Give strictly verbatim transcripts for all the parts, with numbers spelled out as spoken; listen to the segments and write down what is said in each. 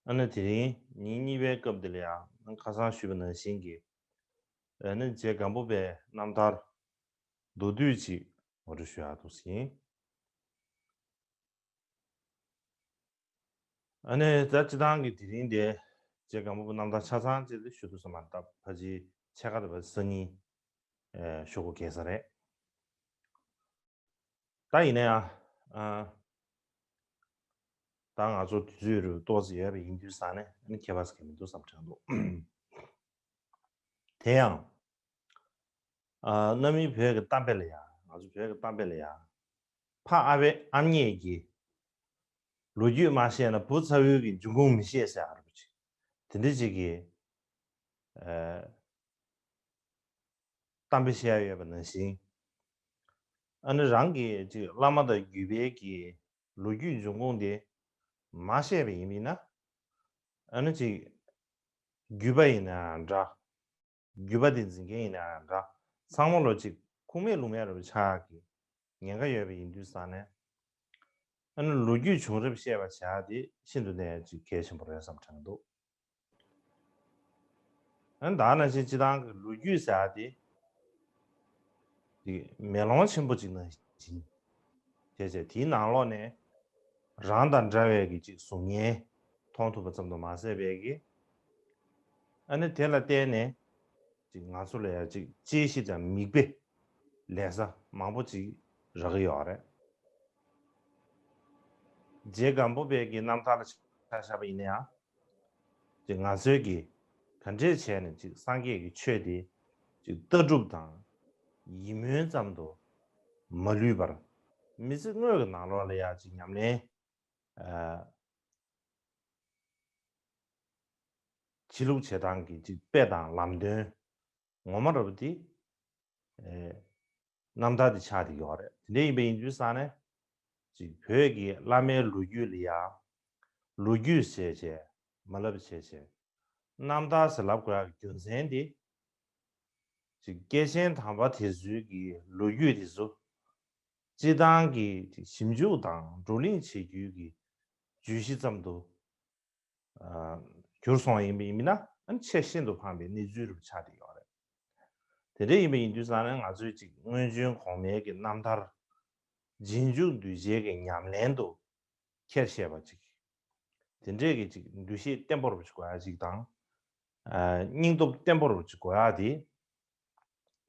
ཨ་ནི་དེ་རིང་ཉིན་གཉིས་པའི་སྐབས་འདི་ལ་ཡང་ཁ་སང་ཞུས་པ་ནང་བཞིན་གྱི་ཨ་ནི་རྗེ་སྒམ་པོ་པའི་རྣམ་ཐར་མདོར་བསྡུས་ཅིག་ངོ་སྤྲོད་ཞུ་ཡག་འདུག་ཟིན། ཨ་ནི་ད་སྤྱི་བཏང་གི་དེ་རིང་དེ་རྗེ་སྒམ་པོ་པའི་རྣམ་ཐར་ཆ་ཚང་ཅིག་ཞུ་ཐུབ་ས་མ་རེད། ད་ཕལ་ཆེར་ཕྱེད་ཀ་དང་ཕལ་ཆེར་སང་ཉིན་ཨེ་ཞུ་དགོས་གལ་ས་རེད། ད་ཡིན་ན་ཡང་ཨ་ད་ང་ཚོ་དུས་ཚོད་རུ་ཏོག་ཙམ་ཡོད་པ་ཡིན་དུས་ཙང་ནས་ཨ་ནི་ཁྱད་པར་ཟེར་གྱི་མི་འདུག་བསམ་དྲན་འདུག་དེ་ཡང་ཨ་གནའ་མིའི་བོད་ཀྱི་གཏམ་དཔེ་ལ་ཡང་ང་ཚོ་བོད་ཀྱི་གཏམ་དཔེ་ལ་ཡང་ཕ་ཨ་བའི་ཨ་མྱེས་ཀྱིས་ལོ་རྒྱུས་མ་བཤད་ན་བུ་ཚ་བོའི་གི་འབྱུང་ཁུངས་མི་ཤེས་ཟེར་ཨ་རུ་ཅིག་དེ་འདྲ་ཅིག་གི་ཨ་གཏམ་དཔེ་བཤད་ཡ་ཡོད་པ་ནང་བཞིན། ཨ་ནི་རང་གི་ཅིག་བླ་མ་དང་བརྒྱུད་པའི་གི་ལོ་རྒྱུས་འབྱུང་ཁུངས་དེ་མ་བཤད་པ་ཡིན་པས་ན། ཨ་ནི་ཅིག་བརྒྱུད་པ་ཡིན་ན་འདྲ། བརྒྱུད་པ་དེ་འཛིན་མཁན་ཡིན་ན་འདྲ། ཚང་མ་ལོ་ཅིག་ཁུངས་མེད་ལུང་མེད་རུ་ཆགས་ཀྱི་ཉེན་ཁ་ཡོད་པ་ཡིན་དུས་ཙང་ནས། ཨ་ནི་ལོ་རྒྱུས་བྱུང་རབས་བཤད་པ་བྱ་དེ་ཤིན་ཏུ་ནས་ཅིག་གལ་ཆེན་པོ་རེད་བསམ་དྲན་འདུག་ཨ་ནི་ད་ནང་བཞིན་སྤྱི་བཏང་གི་ལོ་རྒྱུས་ཟེར་ཡ་དེ་ཅིག་མེ་ལོང་ཆེན་པོ་ཅིག་ནང་བཞིན་བྱས་བྱས་དེའི་ནང་ལོགས་ནས་རང་དང་འདྲ་བའི་གི་ཅིག་གཟུགས་བརྙན་མཐོང་ཐུབ་པ་ཙམ་དུ་མ་ཟད་པའི་གི་ཨ་ནི་དེ་ལ་བརྟེན་ནས་ཅིག་ང་ཚོ་ལ་ཡང་ཅིག་དཔྱད་གཞི་དང་མིག་དཔེ་ལེན་ས་མང་པོ་ཅིག་རག་གི་ཡོད་རེད། རྗེ་སྒམ་པོ་པའི་གི་རྣམ་ཐར་ལ་ཆ་བཞག་པ་ཡིན་ན་ཡང་། ཅིག་ང་ཚོའི་གི་ག་འདྲས་བྱས་ནས་ཅིག་སངས་རྒྱས་ཀྱི་ཆོས་དེ་ཅིག་ལྟ་གྲུབ་དང་ཡིད་སྨོན་ཙམ་དུ་མ་ལུས་པར་མི་ཚེ་དངོས་ཀྱི་ནང་ལོགས་ལ་ཡང་ཅིག་ཉམས་ལེན་ཨ་བྱེད་ལུགས་བྱེད་སྟངས་ཀྱི་ཅིག་དཔེ་དང་ལམ་སྟོན་ངོ་མ་རབ་དེ་ཨེ་རྣམ་ཐར་དེ་ཆགས་བསྡད་ཡོད་རེད། དེ་འདྲ་ཡིན་པ་ཡིན་དུས་ཙང་ནས་ཅིག་བོད་ཀྱི་བླ་མའི་ལོ་རྒྱུས་ལ་ཡང་ལོ་རྒྱུས་ཟེར་བྱས་མ་ལབ་བྱས་བྱས་རྣམ་ཐར་ཟེར་ལབ་དགོས་ཡག་རྒྱུ་མཚན་དེ་ཅིག་སྐྱེས་ཆེན་དམ་པ་དེ་ཚོའི་གི་ལོ་རྒྱུས་དེ་ཚོ་སྤྱི་བཏང་གི་ཅིག་ཞིབ་འཇུག་དང་བགྲོ་གླེང་བྱེད་རྒྱུའི་གི་བརྗོད་གཞི་ཙམ་དུ་གྱུར་སོང་ཡིན་པ་ཡིན་ན་ཨ་ནི་ཆེས་ཤིན་ཏུ་ཕངས་པའི་གནས་ཚུལ་རུ་ཆགས་བསྡད་ཡོད་རེད། དེ་འདྲ་ཡིན་པ་ཡིན་དུས་ཙང་ནས་ང་ཚོས་ཅིག་སྔོན་བྱོན་གོང་མའི་གི་རྣམ་ཐར་རྗེས་འཇུག་གདུལ་བྱའི་གི་ཉམས་ལེན་དུ་འཁྱེར་ཤེས་པ་ཅིག་དེ་འདྲའི་གི་ཅིག་འདུ་ཤེས་བརྟན་པོ་རུ་ཅིག་དགོས་ཡ་ཅིག་དང་། ཨ་སྙིང་སྟོབས་བརྟན་པོ་རུ་ཅིག་དགོས་ཡ་དེ་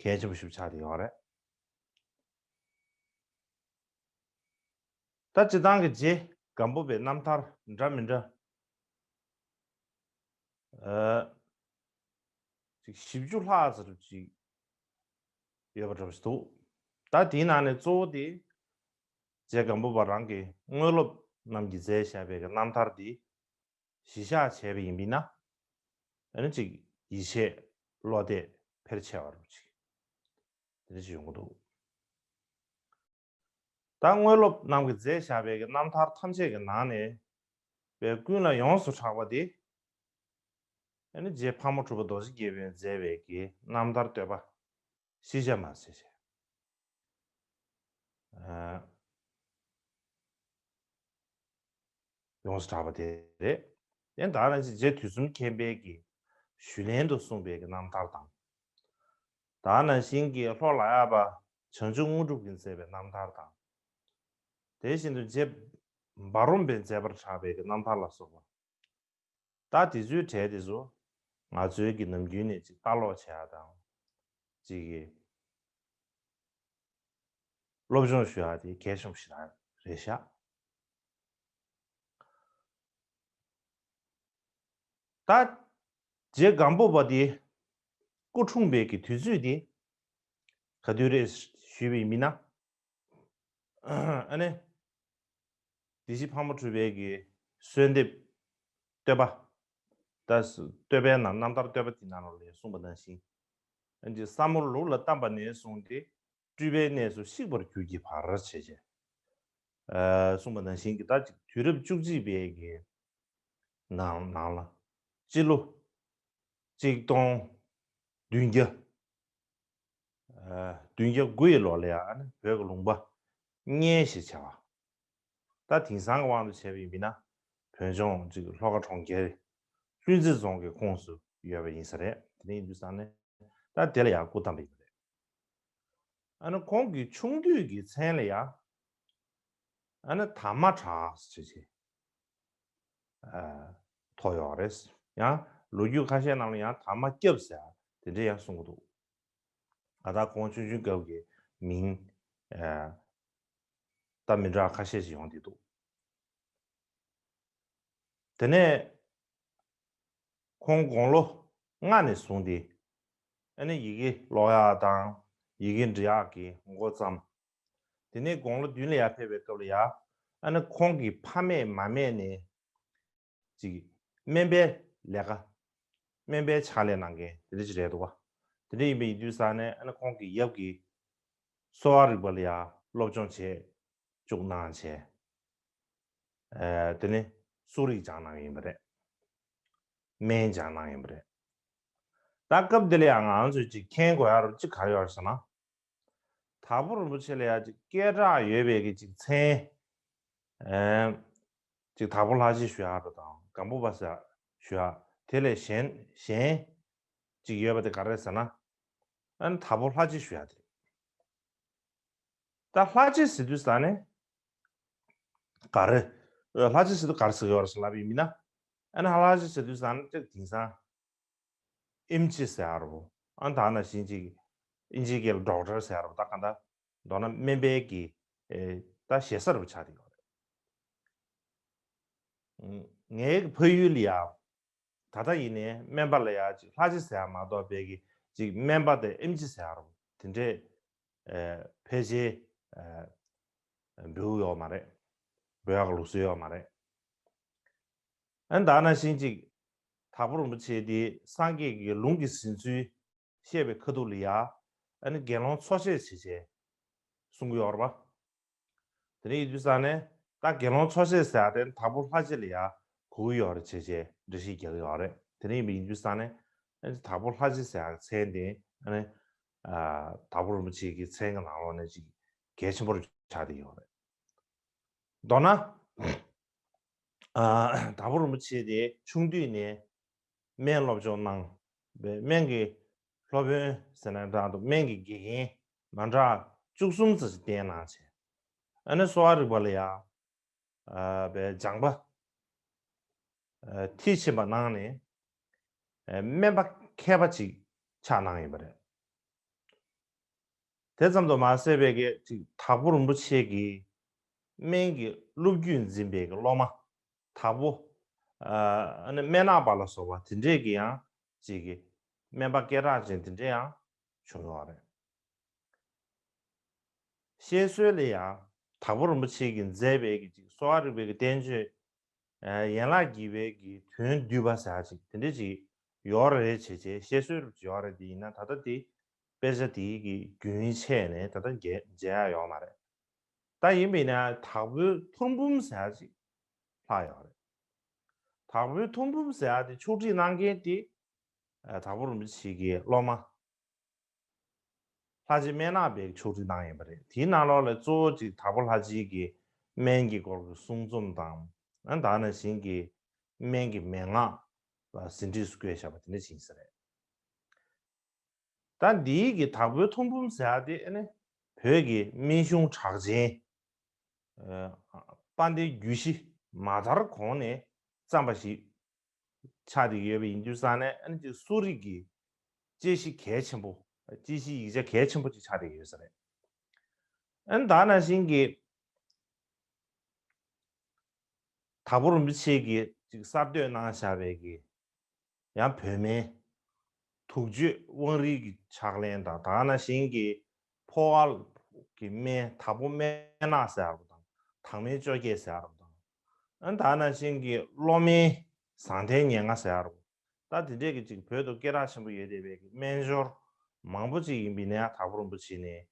གལ་ཆེན་པོ་ཞིག་ཆགས་བསྡད་ཡོད་རེད། ད་སྤྱི་བཏང་གི་རྗེ་སྒམ་པོ་པའི་རྣམ་ཐར་འདྲ་མི་འདྲ། ཨ་ཅིག་བཞི་བཅུ་ལྷག་ཙམ་ཅིག་ཡོད་པ་འདྲ་པོ་ཞིག་འདུག་ད་དེའི་ནང་ནས་གཙོ་བོ་དེ་རྗེ་སྒམ་པོ་པ་རང་གི་དངོས་སློབ་རྣམས་ཀྱིས་མཛད་བཞག་པའི་རྣམ་ཐར་དེ་གཞི་བཞག་བྱས་པ་ཡིན་པས་ན། ཨ་ནི་ཅིག་ཡིད་ཆེས་བློ་གཏད་འཕེར་ཆེ་བ་རུ་ཅིག་དེ་འདྲ་ཞིག་ཡོང་གི་འདུག་ད་དངོས་སློབ་རྣམས་ཀྱིས་མཛད་བཞག་པའི་རྣམ་ཐར་ཐམས་ཅད་ཀྱི་ནང་ནས་པའི་ཀུན་ལ་ཡོངས་སུ་གྲགས་པ་དེ། ཨ་ནི་རྗེ་ཕག་མོ་གྲུ་པ་རྡོ་རྗེ་རྒྱལ་པོས་མཛད་པའི་གི་རྣམ་ཐར་བསྟོད་པ་ཤེས་བྱ་མ་ཟེར་བྱས། ཨ་ཡོངས་སུ་གྲགས་པ་དེ་རེད། དེ་ད་ནང་བཞིན་རྗེ་དུས་གསུམ་མཁྱེན་པའི་གི་ཞུས་ལན་དུ་གསུངས་པའི་གི་རྣམ་ཐར་དང་། ད་ནང་བཞིན་གྱི་ལྷོ་ལ་ཡག་པ་བྱང་ཆུབ་དངོས་གྲུབ་ཀྱིས་མཛད་པའི་རྣམ་ཐར་དང་། དེ་བཞིན་དུ་རྗེ་འབའ་རོམ་པས་མཛད་པར་གྲགས་པའི་གི་རྣམ་ཐར་ལ་སོགས་པ། ད་དེ་ཚོའི་གྲས་དེ་ཚོ་ང་ཚོའི་གི་ནམ་རྒྱུན་ནས་ཅིག་ལྟ་ཀློག་བྱེད་ཡ་དང་། ཅིག་གི་སློབ་སྦྱོང་ཞུ་ཡ་དེ་གལ་ཆེན་པོ་ཞིག་རེད་ཤག་ད་རྗེ་སྒམ་པོ་པ་དེ་སྐུ་འཁྲུངས་པའི་གི་དུས་ཚོད་དེ་ག་དུས་རེད་ཞུས་པ་ཡིན་ན། ཨ་ནི། སྡེ་བཞི་ཕག་མོ་གྲུ་པའི་གི་གསོལ་འདེབས་བསྟོད་པ། ད་བསྟོད་པའི་ནང་རྣམ་ཐར་བསྟོད་པ་དེ་ནང་ལོགས་ལ་གསུངས་པ་ནང་བཞིན། ཨ་ནི་ས་མོར་ལུག་ལ་བལྟམས་པ་ནས་བཟུང་སྟེ་སྤྲུལ་པའི་གནས་སུ་གཤེགས་པར་གྱུར་གྱི་བར་བྱས་བྱས། ཨ་གསུངས་པ་ནང་བཞིན་གྱི་ད་ཅིག་དུས་རབས་བཅུ་གཅིག་པའི་གི་ནང་ནང་ལ་སྤྱི་ལོ་གཅིག་སྟོང་བདུན་བརྒྱ་ཨ་བདུན་བརྒྱ་དགུ་ཡི་ལོ་ལ་ཡང་ཨ་ནི་བོད་ཀྱི་ལུང་པ་གཉན་ཞེས་བྱ་བ། ད་དེང་སང་གི་དབང་དུ་བྱས་པ་ཡིན་ན་ བོད་ལྗོངས་ཅིག་ལྷོ་ཁ་གྲོང་ཁྱེར་ལྷུན་རྩེ་རྫོང་གི་ཁོངས་སུ་ཡོད་པ་ཡིན་ས་རེད། དེ་ནས་ཡིན་དུས་ཙང་ནས་ད་དེ་ལ་ཡང་སྐུ་བལྟམས་པ་ཡིན་པ་རེད། ཨ་ནི་ཁོང་གི་ཆུང་དུས་ཀྱི་མཚན་ལ་ཡང་ཨ་ནི་དར་མ་གྲགས་ཟེར་བྱས། ཐོག་ཡོད་རེད། ཡང་ལོ་རྒྱུས་ཁ་ཤས་ནང་ལ་ཡང་དར་མ་སྐྱབས་ཟེར་དེ་འདྲས་ཡང་གསུང་གི་འདུག་ད་ལྟ་ཁོང་ཆུང་ཆུང་སྐབས་ཀྱི་མིང་ད་མི་འདྲ་ཁ་ཤས་ཤིག་ཡོང་བསྡད་འདུག་དེ་ནས་ཁོང་དགུང་ལོ་ལྔ་ནས་བཟུང་སྟེ་ཨ་ནི་ཡི་གེ་ཀློག་ཡག་དང་ཡི་གེ་འབྲི་ཡག་གི་འགོ་བརྩམས། དེ་ནས་དགུང་ལོ་བདུན་ལ་ཡར་ཕེབས་པའི་སྐབས་ལ་ཡ་ཨ་ནི་ཁོང་གི་ཕ་མེས་མ་མེས་ནས་ཅིག་སྨན་པའི་ལས་ཀ་སྨན་པའི་ཕྱག་ལས་གནང་མཁན་དེ་འདྲ་ཅིག་རེད་འདུག་བ། དེ་འདྲ་ཡིན་པ་ཡིན་དུས་ཙང་ནས་ཨ་ནི་ཁོང་གི་ཡབ་ཀྱིས་གསོ་བ་རིག་པ་ལ་ཡ་སློབ་སྦྱོང་བྱེད་བཅུག་གནང་བྱས། དེ་ནས་གསོ་རིག་སྦྱངས་གནང་ཡིན་པ་རེད། སྨན་སྦྱངས་གནང་ཡིན་པ་རེད། ད་སྐབས་འདི་ལ་ཡང་ང་ཚོས་ཅིག་མཁྱེན་དགོས་ཡ་རུ་ཅིག་ག་རེ་ཡོད་རེད་ཟེར་ན། དྭགས་པོ་རིན་པོ་ཆེ་ལ་ཡ་ཅིག་སྐད་གྲགས་ཡོད་པའི་གི་ཅིག་མཚན། ཨེ། ཅིག་དྭགས་པོ་ལྷ་རྗེ་ཞུ་ཡ་རུ་དང་སྒམ་པོ་པ་ཟེར་ཞུ་ཡ་དེ་ལས་གཞན་གཞན་ཅིག་ཡོད་པ་དེ་ག་རེ་ཟེར་ན། ཨ་ནི་དྭགས་པོ་ལྷ་རྗེ་ཞུ་ཡ་དེ་རེད། ད་ལྷ་རྗེ་ཟེར་དུས་ས་ནས་ག་རེ། ལྷ་རྗེ་ཟེར་དུས་ག་རེ་ཟེར་གི་ཡོད་རེད་ལབ་པ་ཡིན་ན། ཨ་ནི་ལྷ་རྗེ་ཟེར་དུས་ས་ནས་ཅིག་དེང་སང་ཨེམ་ཆི་ཟེར་ཡ་རུ། ཨ་ནི་ད་ནང་བཞིན་ཅིག་ཨིན་ཇིའི་སྐད་ལ་ཌོག་ཊར་ཟེར་ཡ་རུ། ད་ག་འདྲ་མདོར་ན་སྨན་པའི་གི་ཨེ་ད་ཞེ་ས་རུ་ཆགས་བསྡད་ཡོད་རེད། ངའི་ཕ་ཡུལ་ལ་ཡ། ད་ལྟ་ཡིན་ནའི་སྨན་པ་ལ་ཡ་ཅིག་ལྷ་རྗེ་ཟེར་ཡ་མ་གཏོགས་པའི་གི་ཅིག་སྨན་པ་དེ་ཨེམ་ཆི་ཟེར་ཡ་རུ་དེ་འདྲས་ཕལ་ཆེར་འབོད་ཡོད་མ་རེད། འབོད་ཡག་ལུགས་སྲོལ་ཡོད་མ་རེད། ཨ་ནི་ད་ནང་བཞིན་ཅིག་དྭགས་པོ་རིན་པོ་ཆེ་དེ་སངས་རྒྱས་ཀྱི་ལུང་གི་ཟིན་ཚུལ་བཤད་པའི་ཁ་ཐུག་ལ་ཡ། ཨ་ནི་དགེ་སློང་འཚོ་བྱེད་བྱེད་བྱེད་གསུང་གི་ཡོད་རེད་པ། དེ་ནས་ཡིན་དུས་ཙང་ནས་ད་དགེ་སློང་འཚོ་བྱེད་ཟེར་ཡ་དེ་དྭགས་པོ་ལྷ་རྗེ་ལ་ཡ་གོ་གི་ཡོད་རེད་བྱས་བྱས་འགྲེལ་བཤད་རྒྱག་གི་ཡོད་རེད། དེ་ནས་ཡིན་པ་ཡིན་དུས་ཙང་ནས་ཨ་ནི་དྭགས་པོ་ལྷ་རྗེ་ཟེར་ཡ་མཚན་དེ་ཨ་ནི་དྭགས་པོ་རིན་པོ་ཆེ་གི་མཚན་གྱི་ནང་ལོགས་ནས་ཅིག་གལ་ཆེན་པོ་རུ་ཆགས་བསྡད་ཡོད་རེད། མདོར་ན། དྭགས་པོ་རིན་པོ་ཆེ་དེ་ཆུང་དུས་ནས་སྨན་སློབ་སྦྱོང་གནང་བའི་སྨན་གྱི་སློབ་དཔོན་ཟེར་ན་འདྲ་འདུག་སྨན་གྱི་དགེ་རྒན་མ་འདྲ་བཅུ་གསུམ་ཙམ་ཞིག་བསྟེན་གནང་བྱས། ཨ་ནི་གསོ་བ་རིག་པ་ལ་ཡ་བའི་སྦྱངས་པ་མཐིལ་ཕྱིན་པ་གནང་ནས་སྨན་པ་མཁས་པ་ཅིག་ཆགས་གནང་ཡོད་པ་རེད། དེ་ཙམ་དུ་མ་ཟད་པའི་གི་ཅིག་དྭགས་པོ་རིན་པོ་ཆེ་གི་སྨན་གྱི་སློབ་བརྒྱུད་འཛིན་པའི་གི་སློབ་མ་དྭགས་པོ་ཨ་ནི་སྨན་ནག་པ་ལ་སོགས་པ་དེ་འདྲས་ཀྱི་ཡང་ཅིག་གི་སྨན་པ་སྐད་གྲགས་ཅན་དེ་འདྲས་ཡང་བྱུང་ཡོད་རེད། བཤད་སྲོལ་ལ་ཡང་དྭགས་པོ་རིན་པོ་ཆེ་གིས་མཛད་པའི་གི་ཅིག་གསོ་བ་རིག་པའི་གི་བསྟན་བཅོས། ཡན་ལག་བརྒྱད་པའི་གི་དོན་བསྡུས་པ་ཟེར་ཡ་ཅིག་དེ་འདྲ་ཅིག་ཡོད་རེད་བྱས་བྱས་བཤད་སྲོལ་རུ་ཅིག་ཡོད་རེད། དེ་ཡིན་ན་ད་ལྟ་དེ་དཔེ་ཆ་དེའི་གི་རྒྱུན་ཆད་ནས་ད་ལྟ་མཇལ་མཇལ་ཡ་ཡོད་མ་རེད། ད་ཡིན་པ་ཡིན་ན་དྭགས་པོའི་ཐོར་འབུམ་ཟེར་ཡ་ཅིག་ལྷག་ཡོད་རེད། དྭགས་པོའི་ཐོར་འབུམ་ཟེར་ཡ་དེ་ཕྱོགས་སྒྲིག་གནང་མཁན་དེ་དྭགས་པོ་རིན་པོ་ཆེ་གི་སློབ་མ། ལྷ་རྗེ་སྨན་ནག་པས་ཕྱོགས་སྒྲིག་གནང་ཡོད་པ་རེད། དེའི་ནང་ལོགས་ལ་གཙོ་བོ་ཅིག་དྭགས་པོ་ལྷ་རྗེ་གི་སྨན་གྱི་སྐོར་གྱི་གསུང་རྩོམ་དང་། ཨ་ད་ནང་བཞིན་གྱི་སྨན་གྱི་མན་ངག་ལ་ཟིན་བྲིས་སུ་བཀོད་བཞག་པ་དེ་འདྲ་ཅིག་ཡིན་ས་རེད། ད་འདིའི་གི་དྭགས་པོའི་ཐོར་འབུམ་ཟེར་ཡ་དེ་ཨ་ནི་བོད་ཀྱི་སྨན་གཞུང་གྲགས་ཅན། ཨ་དཔལ་ལྡན་རྒྱུད་བཞི་མ་དར་གོང་ནས་བརྩམས་པ་ཞིག་ཆགས་བསྡད་ཀྱི་ཡོད་པ་ཡིན་དུས་ཙང་ནས་ཨ་ནི་ཅིག་གསོ་རིག་གི་དཔྱད་གཞི་གལ་ཆེན་པོ། དཔྱད་གཞི་ཡིག་ཆ་གལ་ཆེན་པོ་ཅིག་ཆགས་བསྡད་ཀྱི་ཡོད་ས་རེད། ཨ་ནི་ད་ནང་བཞིན་གྱི་དྭགས་པོ་རིན་པོ་ཆེ་གིས་ཅིག་གསར་གཏོད་གནང་བཞག་པའི་གི་ཡང་བོད་སྨན་དུག་གཅོད་དབང་རིལ་གྱི་ཕྱག་ལེན་དང་། ད་ནང་བཞིན་གྱི་ཕོ་བ་གི་སྨན་དྭགས་པོ་སྨན་ནག་ཟེར་བ་དང་། དྭགས་སྨན་བཅོ་བརྒྱད་ཟེར་བ་དང་། ཨ་ནི་ད་ནང་བཞིན་གྱི་གློ་སྨན་བཟང་ཐལ་ཉེར་ལྔ་ཟེར་བ། ད་དེ་འདྲས་ཀྱི་ཅིག་བོད་དུ་སྐད་གྲགས་ཆེན་པོ་ཡོད་བསྡད་པའི་གི་སྨན་སྦྱོར་མང་པོ་ཅིག་ཡིན་པའི་ནས་དྭགས་པོ་རིན་པོ་ཆེ་ནས་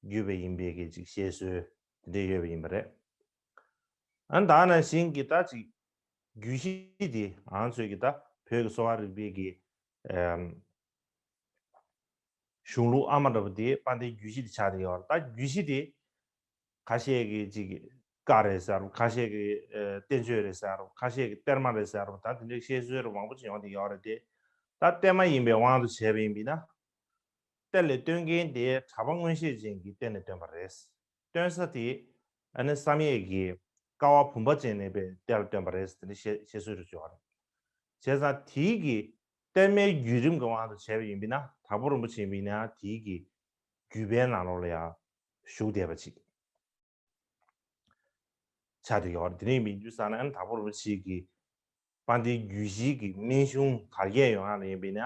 བརྒྱུད་པ་ཡིན་པའི་གི་ཅིག་བཤད་སྲོལ་དེ་འདྲས་ཡོད་པ་ཡིན་པ་རེད། ཨ་ནི་ད་ནང་བཞིན་གྱི་ད་ཅིག་རྒྱུད་བཞི་དེ་ང་ཚོས་ཀྱི་ད་བོད་ཀྱི་གསོ་བ་རིག་པའི་གི་ཨམ་གཞུང་ལུགས་ཨ་མ་འདྲ་པོ་དེ་དཔལ་ལྡན་རྒྱུད་བཞི་དེ་ཆགས་བསྡད་ཡོད་རེད། ད་རྒྱུད་བཞི་དེ་ཁ་ཤས་ཀྱིས་ཅིག་ རྟ་རེད་ཟེར་རོ། ཁ་ཤས་ཀྱིས་ཨ་བསྟན་བཅོས་རེད་ཟེར་རོ། ཁ་ཤས་ཀྱིས་གཏེར་མ་རེད་ཟེར་རོ། ད་དེ་འདྲའི་བཤད་སྲོལ་རེ་མང་པོ་ཅིག་ཡོང་བསྡད་ཡོད་རེད་དེ། ད་གཏེར་མ་ཡིན་པའི་དབང་དུ་བྱས་པ་ཡིན་པས་ན། གཏེར་ལས་བཏོན་མཁན་དེ་གྲྭ་པ་མངོན་ཤེས་ཅན་གྱིས་གཏེར་ནས་བཏོན་པ་རེད། བཏོན་ས་དེ་ཨ་ནི་བསམ་ཡས་ཀྱི་ཀ་བ་བུམ་པ་ཅན་ནས་པའི་གཏེར་བཏོན་པ་རེད་ཟེར་ནས་བཤད་བཤད་སྲོལ་རེ་ཅིག་ཡོད་རེད། བྱས་ཙང་དེའི་གི་གཏེར་མའི་བརྒྱུད་རིམ་གྱི་དབང་དུ་བྱས་པ་ཡིན་པས་ན། དྭགས་པོ་རིན་པོ་ཆེ་ཡིན་པས་ན་དེའི་གི་བརྒྱུད་པའི་ནང་ལོགས་ལ་ཡང་བཞུགས་བསྡད་པ་ཅིག་ཆགས་བསྡད་ཡོད་རེད། དེ་འདྲ་ཡིན་པའི་དུས་ཙམ་ན་ཨ་ནི་དྭགས་པོ་རིན་པོ་ཆེ་གི་དཔལ་ལྡན་རྒྱུད་བཞིའི་གི་སྨན་གཞུང་དར་རྒྱས་ཡོང་ཡག་ལ་ཡིན་པས་ན་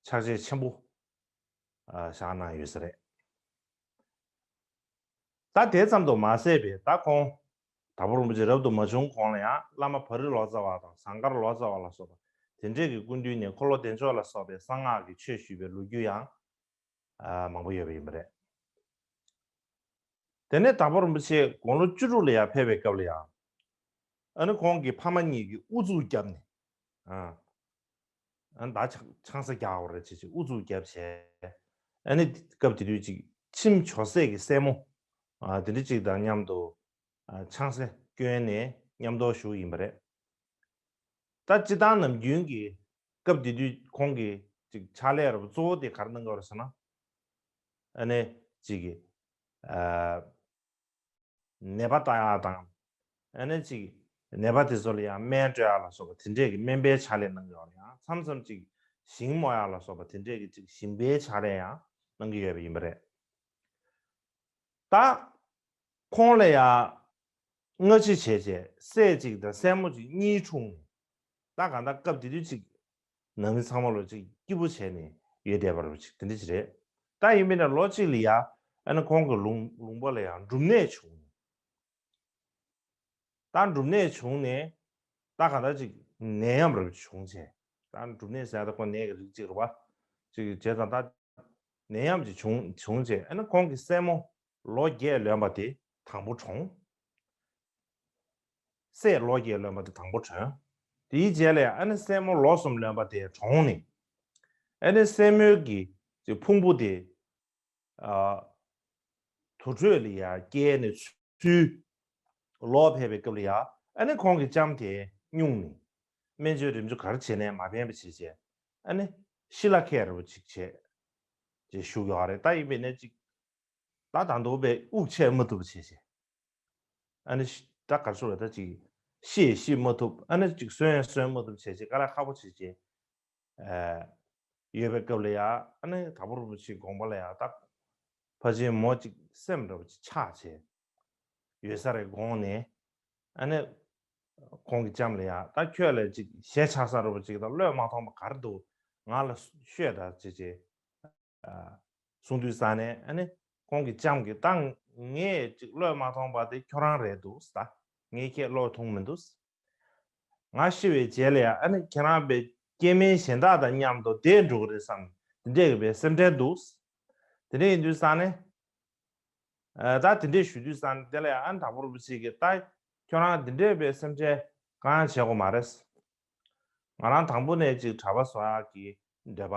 ཕྱག་རྗེས་ཆེན་པོ་ཨ་བཞག་གནང་ཡོད་ས་རེད། ད་དེ་ཙམ་དུ་མ་ཟད་པའི་ད་ཁོང་དྭགས་པོ་རིན་པོ་ཆེ་རབ་ཏུ་མ་བྱུང་གོང་ལ་ཡང་བླ་མ་བ་རི་ལོ་ཙཱ་བ་དང་ཟངས་དཀར་ལོ་ཙཱ་བ་ལ་སོགས་པ་དེ་འདྲས་ཀྱི་སྐུ་མདུན་ནས་འཁོར་ལོ་བདེ་མཆོག་ལ་སོགས་པའི་གསང་སྔགས་ཀྱི་ཆོས་ཞུས་པའི་ལོ་རྒྱུས་ཡང་ཨ་མང་པོ་ཡོད་པ་ཡིན་པ་རེད། དེ་ནས་དྭགས་པོ་རིན་པོ་ཆེ་དགུང་ལོ་བཅུ་དྲུག་ལ་ཡར་ཕེབས་པའི་སྐབས་ལ་ཡང་། ཨ་ནི་ཁོང་གི་ཕ་མ་གཉིས་ཀྱིས་ཨུ་ཚུགས་བརྒྱབ་ནས། ཨ། ཨ་ནི་ད་ཆང་ཆང་ས་རྒྱག་དགོས་རེད་ཅེས་ཅེས་ཨུ་ཚུགས་བརྒྱབ་བྱས། ཨ་ནི་སྐབས་དེ་དུས་ཅིག་ཁྱིམ་ཇོ་སྲས་ཀྱི་སྲས་མོ། ཨ། དེ་འདྲ་ཅིག་དང་མཉམ་དུ། ཨ། ཆང་ས་བསྐྱོན་ནས་མཉམ་དུ་བཞུགས་ཡིན་པ་རེད། ད་སྤྱིར་བཏང་ནམ་རྒྱུན་གྱི་སྐབས་དེ་དུས་ཁོང་གི་ཅིག་ཕྱག་ལས་རབ་གཙོ་བོ་དེ་ག་རེ་གནང་གི་ཡོད་རེད་ཟེར་ན། ཨ་ནི་ཅིག་གི་ཨ། ནད་པ་ལྟ་ཡག་དང་། ཨ་ནི་ཅིག་ནད་པ་དེ་ཚོ་ལ་ཡང་སྨན་སྤྲོད་ཡག་ལ་སོགས་པ་དེ་འདྲས་ཀྱི་སྨན་པའི་ཕྱག་ལས་གནང་གི་ཡོད་རེད། ཡང་མཚམས་མཚམས་ཅིག་ཞིང་རྨོ་ཡག་ལ་སོགས་པ་དེ་འདྲས་ཀྱི་ཅིག་ཞིང་པའི་ཕྱག་ལས་ཡང་གནང་གི་ཡོད་པ་ཡིན་པ་རེད། ད་ཁོང་ལ་ཡང་སྔ་ཕྱི་བྱས་བྱས་སྲས་གཅིག་དང་སྲས་མོ་གཅིག་གཉིས་འཁྲུངས་ནས། ད་གང་ལྟར་སྐབས་དེ་དུས་ཅིག་ནང་མི་ཚང་མ་ལོ་ཅིག་སྐྱིད་པོ་བྱས་ནས་ཡོད་བསྡད་པ་རེད་ཅིག་དེ་འདྲ་ཅིག་རེད། ད་ཡིན་མིན་ན་ལོ་གཅིག་ལ་ཡ་ཨ་ནི་ཁོང་གི་ལུང་ལུང་པ་ལ་ཡང་འབྲུམ་ནད་བྱུང་ནས། ད་འབྲུམ་ནད་བྱུང་ནས་ད་གང་ལྟར་ཅིག་ནད་ཡམས་རེ་བྱུང་བྱས། ད་འབྲུམ་ནད་ཟེར་ཡ་ད་ཁོ་ནད་ཀྱི་རིགས་གཅིག་རེད་བ། ཅིག་བྱས་ཙང་ད་ནད་ཡམས་ཅིག་བྱུང་བྱུང་བྱས། ཨ་ནི་ཁོང་གི་སྲས་མོ་ལོ་བརྒྱད་ལོན་པ་དེ་དང་པོ་གྲོངས། སྲས་ལོ་བརྒྱད་ལོན་པ་དེ་དང་པོ་གྲོངས། དེའི་རྗེས་ལ་ཨ་ནི་སྲས་མོ་ལོ་གསུམ་ལོན་པ་དེ་གྲོངས་ནས། ཨ་ནི་སྲས་མོའི་གི་ཅིག་ཕུང་པོ་དེ་ཨ། དུར་ཁྲོད་ལ་ཡར་བསྐྱལ་ནས་ཚུར་ལོག་ཕེབས་པའི་སྐབས་ལ་ཡ། ཨ་ནི་ཁོང་གི་ལྕམ་དེ་སྙུང་ནས་སྨན་བཅོས་རིམ་བྱོན་ག་རེ་བྱས་ནས་མ་ཕན་པ་བྱས་བྱས། ཨ་ནི་ཤི་ལ་ཁད་རེ་བ་ཅིག་བྱས་ཅེས་ཞུ་གི་ཡོད་རེད། ད་ཡིན་པས་ན་ཅིག་ད་ད་དུང་པའི་དབུགས་ཆད་མ་ཐུབ་པ་བྱས་བྱས། ཨ་ནི་ཤི་ད་ག་རེ་ཞུ་རེད། ད་ཅིག་ཤི་ཡང་ཤི་མ་ཐུབ། ཨ་ནི་ཅིག་གསོན་ཡང་གསོན་མ་ཐུབ་བྱས་བྱས་དཀའ་ལས་ཁག་པོ་བྱས་བྱས། ཨ། ཡོད་པའི་སྐབས་ལ་ཡ། ཨ་ནི་དྭགས་པོ་རིན་པོ་ཆེའི་དགོངས་པ་ལ་ཡ་ད་ཕལ་ཆེར་མོ་གཅིག་སེམས་འདྲ་བོ་ཅིག་ཆགས་བྱས་ཡོད་ས་རེད་དགོངས་ནས། ཨ་ནི་ཁོང་གི་ལྕམ་ལ་ཡ། ད་ཁྱོད་ལ་ཅིག་ཞེ་ཆགས་ས་འདྲ་བོ་ཅིག་དང་བློས་མ་ཐོངས་པ་ག་རེ་འདུག་ང་ལ་ཤོད་ད་ཅེས་ཅེས་ཨ། གསུངས་དུས་ཙང་ནས། ཨ་ནི་ཁོང་གི་ལྕམ་གྱིས་ད་ངས་ཅིག་བློས་མ་ཐོངས་པ་དེ་ཁྱོད་རང་རེད་འདུག་ཟེར། ད་ངས་ཁྱེད་བློས་ཐོངས་མི་འདུག་ང་ཤི་བའི་རྗེས་ལ་ཡང་ཨ་ནི་ཁྱེད་རང་པའི་སྐྱེ་དམན་གཞན་དག་དང་མཉམ་དུ་བསྡད་འགྲོ་གི་རེད་བསམ། དེ་འདྲས་ཀྱི་པའི་སེམས་ཁྲལ་འདུག་དེ་འདྲས་ཡིན་དུས་ཙང་ནས། ཨ། ད་དེ་འདྲས་ཞུ་དུས་ཙང་ནས་དེ་ལ་ཡང་ཨ་ནི་དྭགས་པོ་རིན་པོ་ཆེ་གིས་ད་ཁྱོད་རང་དེ་འདྲས་པའི་སེམས་ཁྲལ་གང་ཡང་བྱེད་དགོས་མ་རེད། ང་རང་དང་པོ་ནས་ཅིག་གྲྭ་པ་བཟོ་ཡག་གི་འདོད་པ་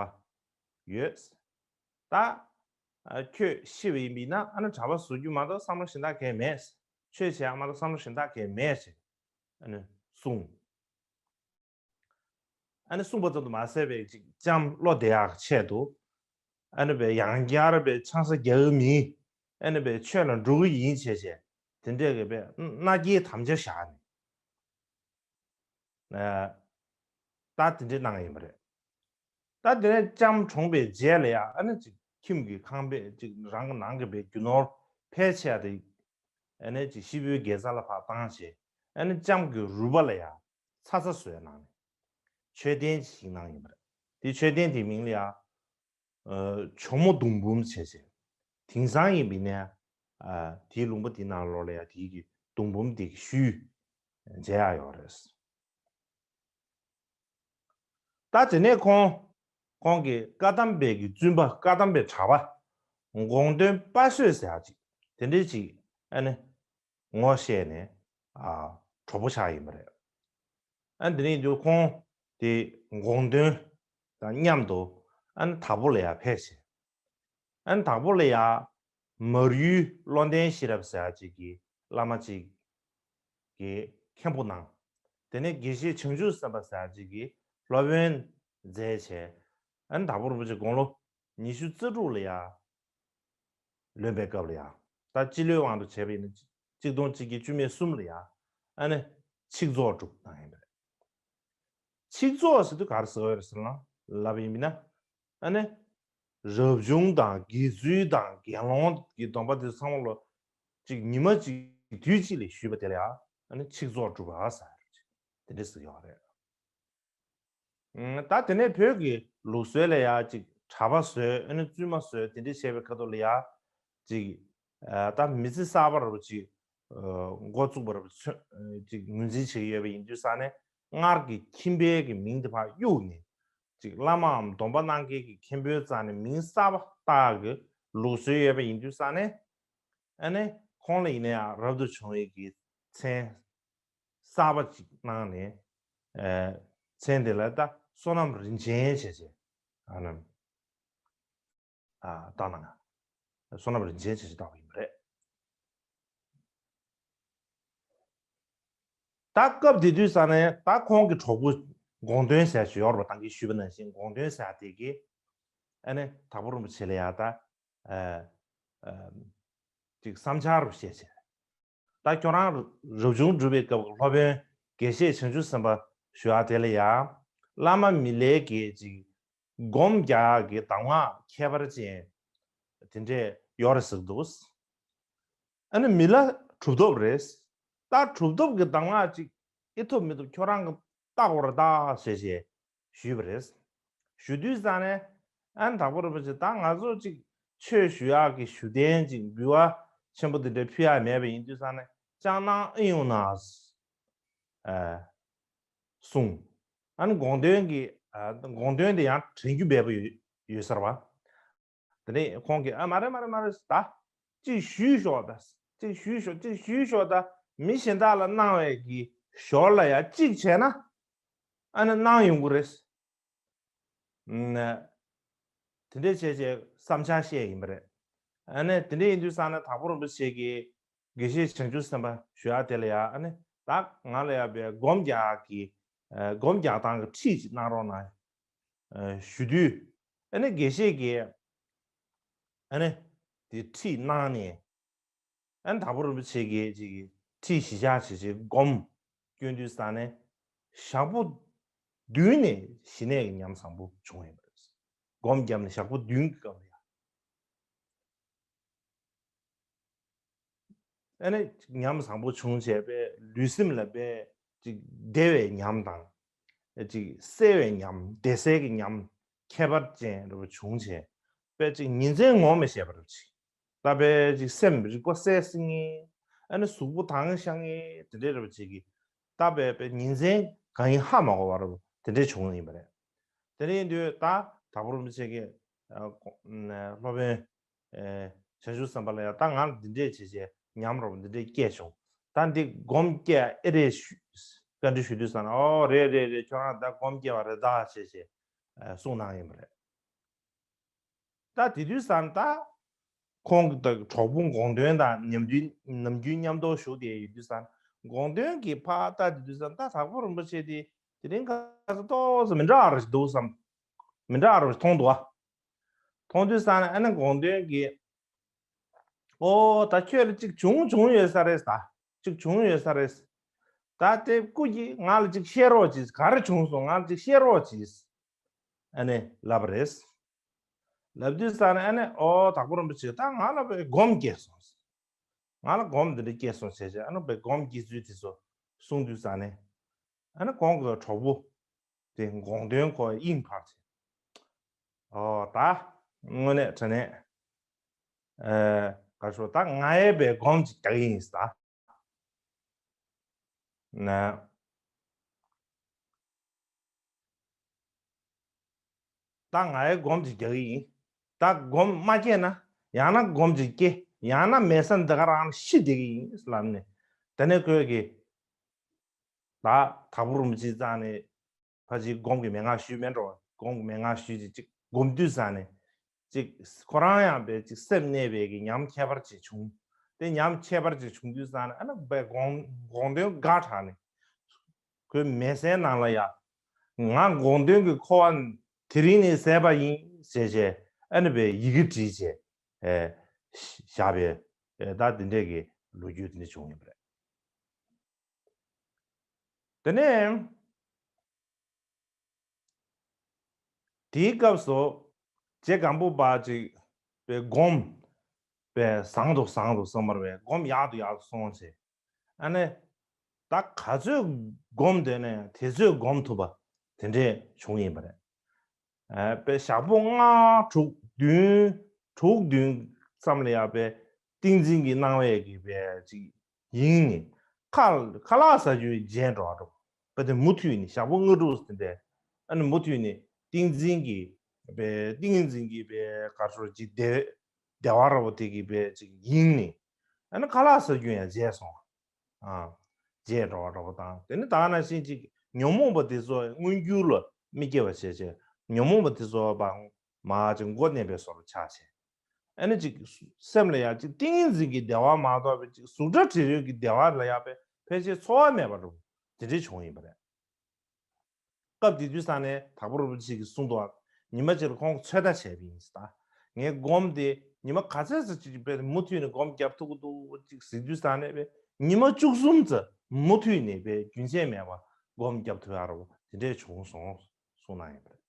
ཡོད། ད་ཨ་ཁྱོད་ཤི་བ་ཡིན་པས་ན་ཨ་ནི་གྲྭ་པ་བཟོ་རྒྱུ་མ་གཏོགས་བསམ་བློ་གཞན་དག་གང་ཡང་མེད། ཆོས་བྱེད་ཡག་མ་གཏོགས་བསམ་བློ་གཞན་དག་གང་ཡང་མེད་ཅེས་ཨ་ནི་གསུངས། ཨ་ནི་གསུངས་པ་ཙམ་དུ་མ་ཟད་པའི་ཅིག་ལྕམ་བློ་བདེ་ཡག་ཆེད་དུ། ཨ་ནི་པའི་ཡང་བསྐྱར་པའི་ཆང་ས་རྒྱག་གི་མིན། ཨ་ནི་པའི་ཆོས་ལ་འགྲོ་གི་ཡིན་བྱས་བྱས། དེ་འདྲས་ཀྱི་པའི་མནའ་སྐྱེལ་དམ་བཅའ་བཞག་ནས། ཨ། ད་དེ་འདྲས་གནང་ཡིན་པ་རེད། ད་དེ་ནས་ལྕམ་གྲོངས་པའི་རྗེས་ལ་ཡ། ཨ་ནི་ཅིག་ཁྱིམ་གྱི་ཁང་པའི་ཅིག་རང་གི་ནང་གི་པའི་རྒྱུ་ནོར་ཕལ་ཆེ་བ་དེ་ཨ་ནི་ཅིག་ཤི་བོའི་དགེ་རྩ་ལ་ཕར་བཏང་བྱས། ཨ་ནི་ལྕམ་གྱི་རུས་པ་ལ་ཡ་ཚ་ཚ་བཟོས་གནང་ནས་མཆོད་རྟེན་ཅིག་བཞེངས་གནང་ཡིན་པ་རེད། དེ་མཆོད་རྟེན་དེའི་མིང་ལ་ཡ། ཨ། ཇོ་མོ་གདུང་འབུམ་བྱས་བྱས། དེང་སང་ཡིན་པས་ན། ཨ། དེའི་ལུང་པ་དེའི་ནང་ལོགས་ལ་ཡ་དེའི་གི་གདུང་འབུམ་དེ་གི་ཤུལ་མཇལ་ཡག་ཡོད་རེད། ད་དེ་ནས་ཁོང་ཁོང་གི་བཀའ་གདམས་པའི་གི་བཙུན་པ། བཀའ་གདམས་པའི་གྲྭ་པ་དགོངས་དོན་དཔའ་བཟོད་ཟེར་ཡག་ཅིག་དེ་འདྲས་ཅིག་ཨ་ནི་ངོ་ཤེས་ནས། ཨ། གྲོགས་པོ་ཆགས་ཡིན་པ་རེད། ཨ། དེ་ནས་དུས་ཁོང་དེ་དགོངས་དོན་དང་མཉམ་དུ་ཨ་ནི་དྭགས་པོ་ལ་ཡར་ཕེབས་བྱས། ཨ་ནི་དྭགས་པོ་ལ་ཡར་མར་ཡུལ་བློ་ལྡན་ཤེས་རབ་ཟེར་ཡག་ཅིག་གི་བླ་མ་ཅིག་ མཁན་པོ་གནང་། དེ་ནས་དགེ་བཤེས་བྱང་ཆུབ་སེམས་དཔའ་ཟེར་ཅིག་གིས་སློབ་དཔོན་མཛད་བྱས། ཨ་ནི་དྭགས་པོ་རིན་པོ་ཆེ་དགུང་ལོ་ཉི་ཤུ་རྩ་དྲུག་ལ་ཡ་ལོན་པའི་སྐབས་ལ་ཡ། ད་སྤྱི་ལོའི་དབང་དུ་བྱས་པ་ཡིན་ན་གཅིག་སྟོང་གཅིག་བརྒྱ་བཅུ་མེད་གསུམ་ལ་ཡ། ཨ་ནི་ཆིག་རྫོགས་སྒྲུབ་གནང་ཡིན་པ་རེད། ཆིག་རྫོགས་ཟེར་དུས་ག་རེ་ཟེར་བ་རེད་ཟེར་ན་ལབ་ཡིན་མིན་ན། ཨ་ནི་རབ་བྱུང་དང་དགེ་ཚུལ་དང་དགེ་སློང་གི་སྡོམ་པ་དེ་ཚང་མ་ལོ་གཅིག་ཉི་མ་གཅིག་དུས་གཅིག་ལ་ཞུས་པ་དེ་ལ་ཡ། ཨ་ནི་ཆིག་རྫོགས་སྒྲུབ་པ་ཟེར་དེ་འདྲ་ཟེར་ཡོད་རེད། ད་དེ་ནས་བོད་ཀྱི་ལུགས་སྲོལ་ལ་ཡ་ཅིག་གྲྭ་པ་བཟོས། ཨ་ནི་བཙུན་མ་བཟོས། དེ་འདྲ་བྱས་པའི་ཁ་ཐུག་ལ་ཡ་ཅིག་ད་མི་ཚེ་གསར་པ་རུ་ཅིག་འགོ་བཙུགས་པ་རུ་ཅིག་ངོས་འཛིན་བྱེད་ཀྱི་ཡོད་པ་ཡིན་དུས་ཙང་ནས། སྔར་གྱི་ཁྱིམ་པའི་གི་མིང་དེ་ཕར་གཡུགས་ནས། ཅིག་བླ་མའམ་སྡོམ་པ་གནང་མཁན་གྱི་མཁན་པོའི་རྩ་ནས་མིང་གསར་པ་བཏགས་ཀྱི་ལུགས་སྲོལ་ཡོད་པ་ཡིན་དུས་ཙང་ནས། ཨ་ནི་ཁོང་ལ་ཡིན་ན་ཡང་རབ་ཏུ་བྱུང་བའི་གི་མཚན་གསར་པ་ཅིག་གནང་ནས། ཨ་མཚན་དེ་ལ་ད་བསོད་ནམས་རིན་ཆེན་བྱས་བྱས། ཨ་ནི་ཨ་བཏགས་གནང་། བསོད་ནམས་རིན་ཆེན་བྱས་བྱས་བཏགས་པ་ཡིན་པ་རེད། ད་སྐབས་དེ་དུས་ཙང་ནས་ད་ཁོང་གི་གྲོགས་པོ་དགོངས་དོན་ཟེར་ཞིག་ཡོད་རེད་པ། ད་གིན་ཞུས་པ་ནང་བཞིན་དགོངས་དོན་ཟེར་དེ་གིས། ཨ་ནི་དྭགས་པོ་རིན་པོ་ཆེ་ལ་ཡ་ད་ཨ་ཨ་ཅིག་བསམ་འཆར་རུ་བཤད་བྱས། ད་ཁྱོད་རང་རབ་བྱུང་སྒྲུབ་པའི་སྐབས་ཀྱི་སློབ་དཔོན་དགེ་བཤེས་བྱང་ཆུབ་སེམས་དཔའ་ཞུ་ཡག་དེ་ལ་ཡ། བླ་མ་མི་ལའི་གི་ཅིག་སྒོམ་རྒྱག་གི་གདམས་ངག་ཁྱད་པར་ཅན་དེ་འདྲས་ཡོད་རེད་ཟེར་འདུག། ཨ་ནི་མི་ལ་གྲུབ་ཐོབ་རེད། ད་གྲུབ་ཐོབ་ཀྱི་གདམས་ངག་ཅིག་ཨེ་ཐུབ་མི་ཐུབ་ཁྱོད་རང་གི་བལྟ་དགོས་རེད་ད་ཟེར་བྱས་ཞུས་པ་རེད། ཞུ་དུས་ཙང་ནས་ཨ་ནི་དྭགས་པོ་རིན་པོ་ཆེ་ད་ང་ཚོ་ཅིག་ཆོས་ཞུ་ཡག་གི་ཞུ་རྟེན་ཅིག་འབུལ་བ་ཆེན་པོ་དེ་འདྲ་ཕུལ་ཡག་མེད་པ་ཡིན་དུས་ཙང་ནས་ཅང་གནང་ཨེ་ཡོང་ན་ཨ་གསུངས། ཨ་ནི་དགོངས་དོན་གྱི་ཨ་དགོངས་དོན་དེ་ཡང་དྲན་རྒྱུ་འབེལ་པོ་ཡོད་ཡོད་ས་རེད་པ། དེ་ནས་ཁོང་གིས་ཨ་མ་རེད་མ་རེད་མ་རེད་ད། གཅིག་ཞུས་ཤོག་ད། གཅིག་ཞུས་ཤོག་གཅིག་ཞུས་ཤོག་ད། མི་གཞན་དག་ལ་གནང་བའི་གི་ཞོར་ལ་ཡ་གཅིག་བྱས་ན་ཨ་ནི་གནང་ཡོང་གི་རེད། ཨ་དེ་འདྲས་བྱས་བྱས་བསམ་འཆར་བཤད་ཡིན་པ་རེད། ཨ་ནི་དེ་འདྲས་ཡིན་དུས་ཙང་ནས་དྭགས་པོ་རིན་པོ་ཆེ་གིས་དགེ་བཤེས་བྱང་ཆུབ་སེམས་དཔའ་ཞུ་ཡག་དེ་ལ་ཡ་ཨ་ནི་ད་ང་ལ་ཡ་བའི་སྒོམ་རྒྱག་གི་ཨ་སྒོམ་རྒྱག་སྟངས་ཀྱི་ཁྲིད་ཅིག་གནང་རོགས་གནང་ཨ་ཞུ་དུས། ཨ་ནི་དགེ་བཤེས་ཀྱིས་ཨ་ནི་དེ་ཁྲིད་གནང་ནས། ཨ་ནི་དྭགས་པོ་རིན་པོ་ཆེ་གིས་ཅིག་ཁྲིད་གཞི་བཞག་བྱས་བྱས་སྒོམ་སྐྱོན་དུས་ཙང་ནས་ཞག་པོ་བདུན་ནས་ཞི་གནས་ཀྱི་ཉམས་བཟང་པོ་བྱུང་ཡོད་པ་རེད། སྒོམ་བརྒྱབ་ནས་ཞག་པོ་བདུན་གྱི་སྐབས་ལ་ཡ། ཨ་ནི་ཉམས་བཟང་པོ་བྱུང་བྱས་པས་ལུས་སེམས་ལ་དཔེ་ཅིག་བདེ་བའི་ཉམས་དང་། ཅིག་གསལ་བའི་ཉམས། བདེ་གསལ་གྱི་ཉམས་ཁྱད་པར་ཅན་རེ་བ་བྱུང་བྱས་པས་ཅིག་ཉིན་མཚན་ངོ་མི་ཤེས་པ་རེ་བ་ཅིག་ད་དཔེ་ཅིག་སེམས་རིག་པ་གསལ་སིང་ངེ། ཨ་ནི་གཟུགས་པོ་དྭངས་ཤང་ངེ་དེ་འདྲའི་རེ་བ་ཅིག་གིས་ད་དཔེ་དཔེ་ཉིན་མཚན་གང་ཡིན་ཧ་མ་གོ་བ་རེ་བ་དེ་འདྲའི་བྱུང་ཡིན་པ་རེད། དེ་འདྲ་ཡིན་དུས་ད་དྭགས་པོ་རིན་པོ་ཆེ་གིས་ཨ་སློབ་དཔོན་ཨེ་བྱང་ཆུབ་སེམས་དཔའ་ལ་ཡང་ད་ང་ལ་འདི་འདྲས་བྱས་བྱས་ཉམས་རོགས་འདི་འདྲས་སྐྱེས་བྱུང་། ད་འདི་སྒོམ་སྐྱེ་ཨེ་རེད་ཞུ་བཀའ་འདྲི་ཞུ་དུས་ཙང་ནས་ཨོ་རེད་རེད་རེད་ཁྱོད་རང་ད་སྒོམ་སྐྱེ་བ་རེད་ད་བྱས་བྱས་ཨ་གསུངས་གནང་ཡིན་པ་རེད། ད་དེ་དུས་ཙང་ད་ཁོང་གི་ད་གྲོགས་པོ་དགོངས་དོན་དང་ནམ་རྒྱུན་ནམ་རྒྱུན་མཉམ་དུ་བཞུགས་བསྡད་ཡོད་དུས་ཙང་དགོངས་དོན་གྱི་ཕར་ལྟ་དེ་དུས་ཙང་ད་དྭགས་པོ་རིན་པོ་ཆེ་དེ་དེ་རིང་ཁ་སང་ཏོག་ཙམ་མི་འདྲ་བ་རེ་ཞིག་འདུག་བསམ། མི་འདྲ་བ་རེ་ཞིག་མཐོང་འདུག་ཨ། མཐོང་དུས་ཙང་ནས་ཨ་ནི་དགོངས་དོན་གྱི་ཨོ་ད་ཁྱོད་ལ་གཅིག་བྱུང་བྱུང་ཡོད་ས་རེད་ད། གཅིག་བྱུང་ཡོད་ས་རེད། ད་དེ་སྐུ་གྱིས་ང་ལ་གཅིག་བཤད་རོགས་གྱིས། ག་རེ་བྱུང་སོང་ང་ལ་གཅིག་བཤད་རོགས་གྱིས། ཨ་ནི་ལབ་པ་རེད། ལབ་དུས་ཙང་ནས་ཨ་ནི་ཨོ་དྭགས་པོ་རིན་པོ་ཆེ་ད་ང་ལ་བའི་སྒོམ་སྐྱེས་སོང་། ང་ལ་སྒོམ་འདི་འདྲ་སྐྱེས་སོང་བྱས་བྱས་ཨ་ནི་བའི་སྒོམ་སྐྱེ་ཚུལ་དེ་ཚོ་གསུངས་དུས་ཙང་ནས་ཨ་ནི་ཁོང་གི་གྲོགས་པོ་དེ་དགོངས་དོན་ཁོ་དབྱིངས་འཕར་བྱས། ཨོ་ད་དངོས་གནས་དྲང་གནས་ཨེ་ག་ཤོ་ད་ང་ཡས་བའི་སྒོམ་ཅིག་རྒྱག་གི་ཡིན་ད། ན། ད་ང་ཡི་སྒོམ་གྱི་རྒྱག་གི་ཡིན། ད་སྒོམ་མ་སྐྱེས་ན་ཡང་ན་སྒོམ་གྱི་སྐྱེ་ཡང་ན་མེད་ས་འདི་ག་རང་ཤི་བསྡད་ཀྱི་ཡིན་ལབ་ནས། དེ་ནས་ཁོས་ཀྱིས་ད་དྭགས་པོ་རིན་པོ་ཆེ་རྩ་ནས་ཕ་ཅིག་སྒོམ་གྱི་མན་ངག་ཞུས་མེད་འགྲོ། སྒོམ་གྱི་མན་ངག་ཞུས་ཅིག་ཅིག་སྒོམ་དུས་རྩ་ནས་ཅིག་ཁོ་རང་ཡང་བས་ཅིག་སེམས་གནས་པའི་གི་ཉམས་ཁྱད་པར་ཅིག་བྱུང་ དེ་ཉམས་ཁྱད་པར་ཅིག་བྱུང་དུས་ཙང་ནས་ཨ་ནི་དཔེ་དགོངས་དགོངས་དོན་དགའ་དྲགས་ནས། ཁོའི་མལ་སའི་ནང་ལ་ཡ། ང་དགོངས་དོན་གྱི་འཁོར་བ་དེ་རིང་ནས་ཟད་པ་ཡིན་ཟེར་བྱས་ཨ་ནི་དཔེ་ཡི་གེ་བྲིས་བྱས་ཨེ་བཞག་པའི་ཨེ་ད་དེ་འདྲས་ཀྱི་ལོ་རྒྱུས་དེ་འདྲ་བྱུང་ཡོད་པ་རེད། དེ་ནས་དེའི་སྐབས་སུ་རྗེ་སྒམ་པོ་པ་ཅིག་པའི་སྒོམ་པའི་བཟང་དུ་བཟང་དུ་བསམ་པར་བས་སྒོམ་ཡག་ཏུ་ཡག་ཏུ་སོང་བྱས། ཨ་ནི་ད་ག་ཚོད་སྒོམ་དེ་ནས་དེ་ཚོད་སྒོམ་ཐུབ་པ་དེ་འདྲས་བྱུང་ཡིན་པ་རེད། ཨ་པའི་ཞག་པོ་ལྔ་དྲུག་བདུན་དྲུག་བདུན་ཙམ་ལ་ཡ་པའི་ཏིང་འཛིན་གྱི་སྣང་བས་ཀྱི་པའི་ཅིག་ཡིན་ནི་ཁ་ཁ་ལག་ཟ་རྒྱུའི་རྗེས་འགྲོ་བ་འགྲོ་བ་དེ་མུ་མཐུད་ནི་ཞག་པོ་ལྔ་དྲུག་ཟིན་པས་ཨ་ནི་མུ་མཐུད་ནི་ཏིང་འཛིན་གྱི་པའི་ཏིང་འཛིན་གྱི་པའི་ག་ཚོད་ཅིག་བདེ་བདེ་བ་ར་བ་དེ་གི་པའི་ཅིག་ཡིན་ནི་ཨ་ནི་ཁ་ལག་ཟ་རྒྱུ་ཡང་བརྗེད་སོང་། ཨ། བརྗེད་འགྲོ་བ་འདྲ་པོ་དང་དེ་ནི་ད་ག་ནང་བཞིན་ཅིག་ཉོན་མོངས་པ་དེ་ཚོ་མངོན་གྱུར་ལ་མི་སྐྱེ་བ་བྱས་བྱས་ཉོན་མོངས་པ་དེ་ཚོ་བ་མ་ཅིག་མགོ་མནན་པའི་བཟོ་འདྲ་ཆགས་བྱས། ཨ་ནི་ཅིག་སེམས་ལ་ཡང་ཅིག་ཏིང་ངེ་འཛིན་གྱི་བདེ་བ་མ་གཏོགས་པའི་ཅིག་གཟུགས་སྒྲ་དྲི་རོ་གི་བདེ་བ་ལ་ཡང་ཕལ་ཆེར་ཚོར་བ་མེད་པ་འདྲ་པོ་དེ་འདྲས་བྱུང་ཡིན་པ་རེད། སྐབས་དེ་དུས་ས་ནས་དྭགས་པོ་རིན་པོ་ཆེ་གིས་གསུངས་འདུག་ཉི་མ་གཅིག་ལ་ཁོང་ཚོད་ལྟ་བྱས་པ་ཡིན་ཟེར། ད་ངས་སྒོམ་དེ་ཉི་མ་ག་ཚོད་ཙམ་ཅིག་དཔེ་མུ་མཐུད་ནས་སྒོམ་རྒྱབ་ཐུབ་ཀྱི་འདུག་ཅིག་ཟེར་དུས་ས་ནས་དཔེ་ཉི་མ་བཅུ་གསུམ་ཙམ་མུ་མཐུད་ནས་དཔེ་རྒྱུན་ཆད་མེད་པར་སྒོམ་རྒྱབ་ཐུབ་ཡག་རོ་དེ་འདྲས་བྱུང་སོང་གསུངས་གནང་ཡོད་པ་རེད།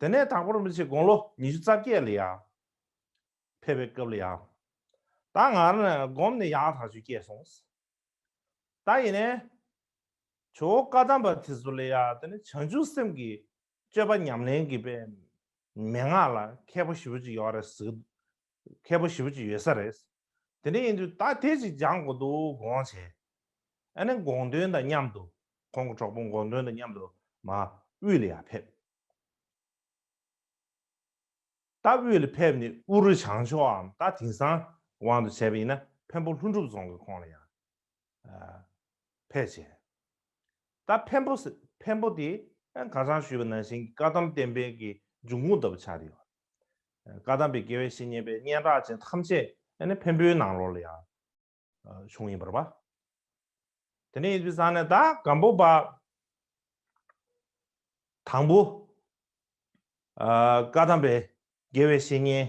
དེ་ནས་དྭགས་པོ་རིན་པོ་ཆེ་དགུང་ལོ་ཉི་ཤུ་རྩ་བརྒྱད་ལ་ཡང་ཕེབས་པའི་སྐབས་ལ་ཡང་། ད་ང་རང་སྒོམ་ནས་ཡག་ཐག་ཆོད་སྐྱེས་སོང་། ད་ཡིན་ནའི། ཇོ་བོ་བཀའ་གདམས་པ་དེ་ཚོ་ལ་ཡ་དེ་ནི་བྱང་ཆུབ་སེམས་ཀྱི་སྤྱོད་པ་ཉམས་ལེན་གྱི་པའི་མན་ངག་ལ་མཁས་པོ་ཞེ་པོ་ཅིག་ཡོད་རེད་ཟེར། མཁས་པོ་ཞེ་པོ་ཅིག་ཡོད་ས་རེད། དེ་འདྲ་ཡིན་དུས་ད་དེ་ཅིག་སྦྱང་དགོས་འདུག་དགོངས་བྱས། ཨ་ནི་དགོངས་དོན་དང་མཉམ་དུ་ཁོང་གི་གྲོགས་པོ་དགོངས་དོན་དང་མཉམ་དུ་མར་དབུས་ལ་ཡ་ཕེབས། ད་དབུས་ལ་ཕེབས་ནས་དབུ་རུ་བྱང་ཕྱོགས་འམ་ད་དེང་སང་དབང་དུ་བྱས་པ་ཡིན་ན་འཕན་པོ་ལྷུན་གྲུབ་རྫོང་གི་ཁོངས་ལ་ཡང་ཕེབས་བྱས། ད་འཕན་པོ་ཟེ་འཕན་པོ་དེ་ཁ་སང་ཞུས་པ་ནང་བཞིན་བཀའ་གདམས་བསྟན་པའི་གི་འབྱུང་ཁུངས་ལྟ་བུ་ཆགས་ཡོད། བཀའ་གདམས་པའི་དགེ་བའི་བཤེས་གཉེན་པའི་སྙན་གྲགས་ཅན་ཐམས་ཅད་ཨ་ནི་འཕན་པོའི་ནང་ལོགས་ལ་ཡང་བྱུང་ཡིན་པ་རེད་པ། དེ་ནས་ཡིན་དུས་ཙང་ནས་ད་སྒམ་པོ་པ་དང་པོ་བཀའ་གདམས་པའི་དགེ་བའི་བཤེས་གཉེན་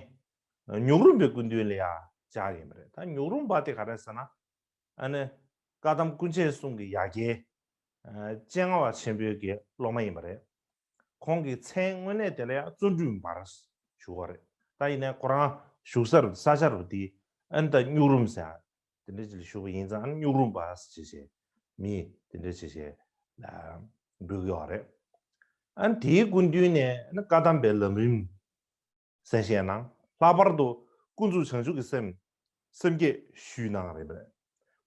ཉུག་རུམ་པའི་སྐུ་མདུན་ལ་ཡང་བཅར་ཡིན་པ་རེད། ད་ཉུག་རུམ་པ་དེ་ག་རེ་ཟེར་ན་ཨ་ནི་བཀའ་གདམས་ཀུན་མཁྱེན་གསུང་གི་ཡ་གྱལ་སྤྱན་སྔ་བ་ཆེན་པོའི་གི་སློབ་མ་ཡིན་པ་རེད། ཁོང་གི་མཚན་དངོས་གནས་དེ་ལ་ཡང་བརྩོན་འགྲུས་འབར་ཞུ་བ་རེད། ད་ཡིན་ནའི་ཁོ་རང་བཞུགས་ས་རུ་ས་ཆ་རུ་དེ་ཨན་ད་སྨྱུག་རུམ་ཟེར་དེ་འདྲ་ཅིག་ལ་བཞུགས་པ་ཡིན་ཙང་ཨན་སྨྱུག་རུམ་པ་ཟེར་བྱས་མི་དེ་འདྲ་བྱས་བྱས་འབོད་ཀྱི་ཡོད་རེད། ཨན་དེའི་སྐུ་མདུན་ནས་ཨན་བཀའ་གདམས་པའི་ལམ་རིམ་གསན་བཞེས་གནང་། ལྷག་པར་དུ་ཀུན་རྫོབ་བྱང་ཆུབ་ཀྱི་སེམས་སེམས་བསྐྱེད་ཞུས་གནང་རེད་པས།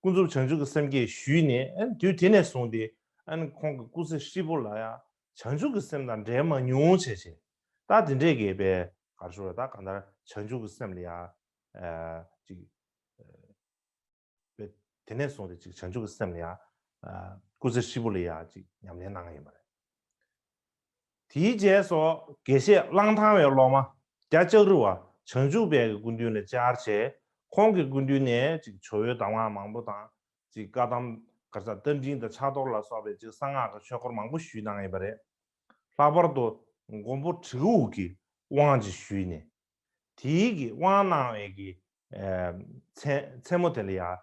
ཀུན་རྫོབ་བྱང་ཆུབ་ཀྱི་སེམས་བསྐྱེད་ཞུས་ནས་ཨ་ནི་དུས་དེ་ནས་བཟུང་སྟེ་ཨ་ནི་ཁོང་གི་སྐུ་ཚེ་ཧྲིལ་པོ་ལ་ཡང་བྱང་ཆུབ་ཀྱི་སེམས་དང་འབྲལ་མ་མྱོང་བྱས་བྱས་ད་དེ་འདྲས་ཀྱི་པའི་ག་རེ་ཞུ་རེད། ད་གང་ལྟར་བྱང་ཆུབ་ཀྱི་སེམས་ལ་ཡང་ཨ་ཅིག་ཨ་པའི་དེ་ནས་བཟུང་སྟེ་ཅིག་བྱང་ཆུབ་ཀྱི་སེམས་ལ་ཡང་ཨ་སྐུ་ཚེ་ཧྲིལ་པོ་ལ་ཡང་ཅིག་ཉམས་ལེན་གནང་ཡིན་པ་རེད། དེའི་རྗེས་སུ་དགེ་བཤེས་གླང་ཐང་བའི་སློབ་མ་རྒྱ་ལྕགས་རི་བ་བྱང་ཆུབ་དཔལ་གྱི་སྐུ་མདུན་ལ་བཅར་བྱས། ཁོང་གི་སྐུ་མདུན་ནས་ཅིག་ཇོ་བོའི་གདམས་ངག་མང་པོ་དང་ཅིག་བཀའ་གདམས་ག་རེ་ཟེར་རྟ་མགྲིན་དང་ཕྱག་རྡོར་ལ་སོགས་པའི་ཅིག་གསང་སྔགས་ཀྱི་ཆོས་སྐོར་མང་པོ་ཞུས་གནང་ཡོད་པ་རེད། ལྷག་པར་དུ་མགོན་པོ་གྲི་གུག་གི་དབང་ཅིག་ཞུས་ནས་དེའི་གི་དབང་གནང་བའི་གི་མཚན་མཚན་མོ་དེ་ལ་ཡང་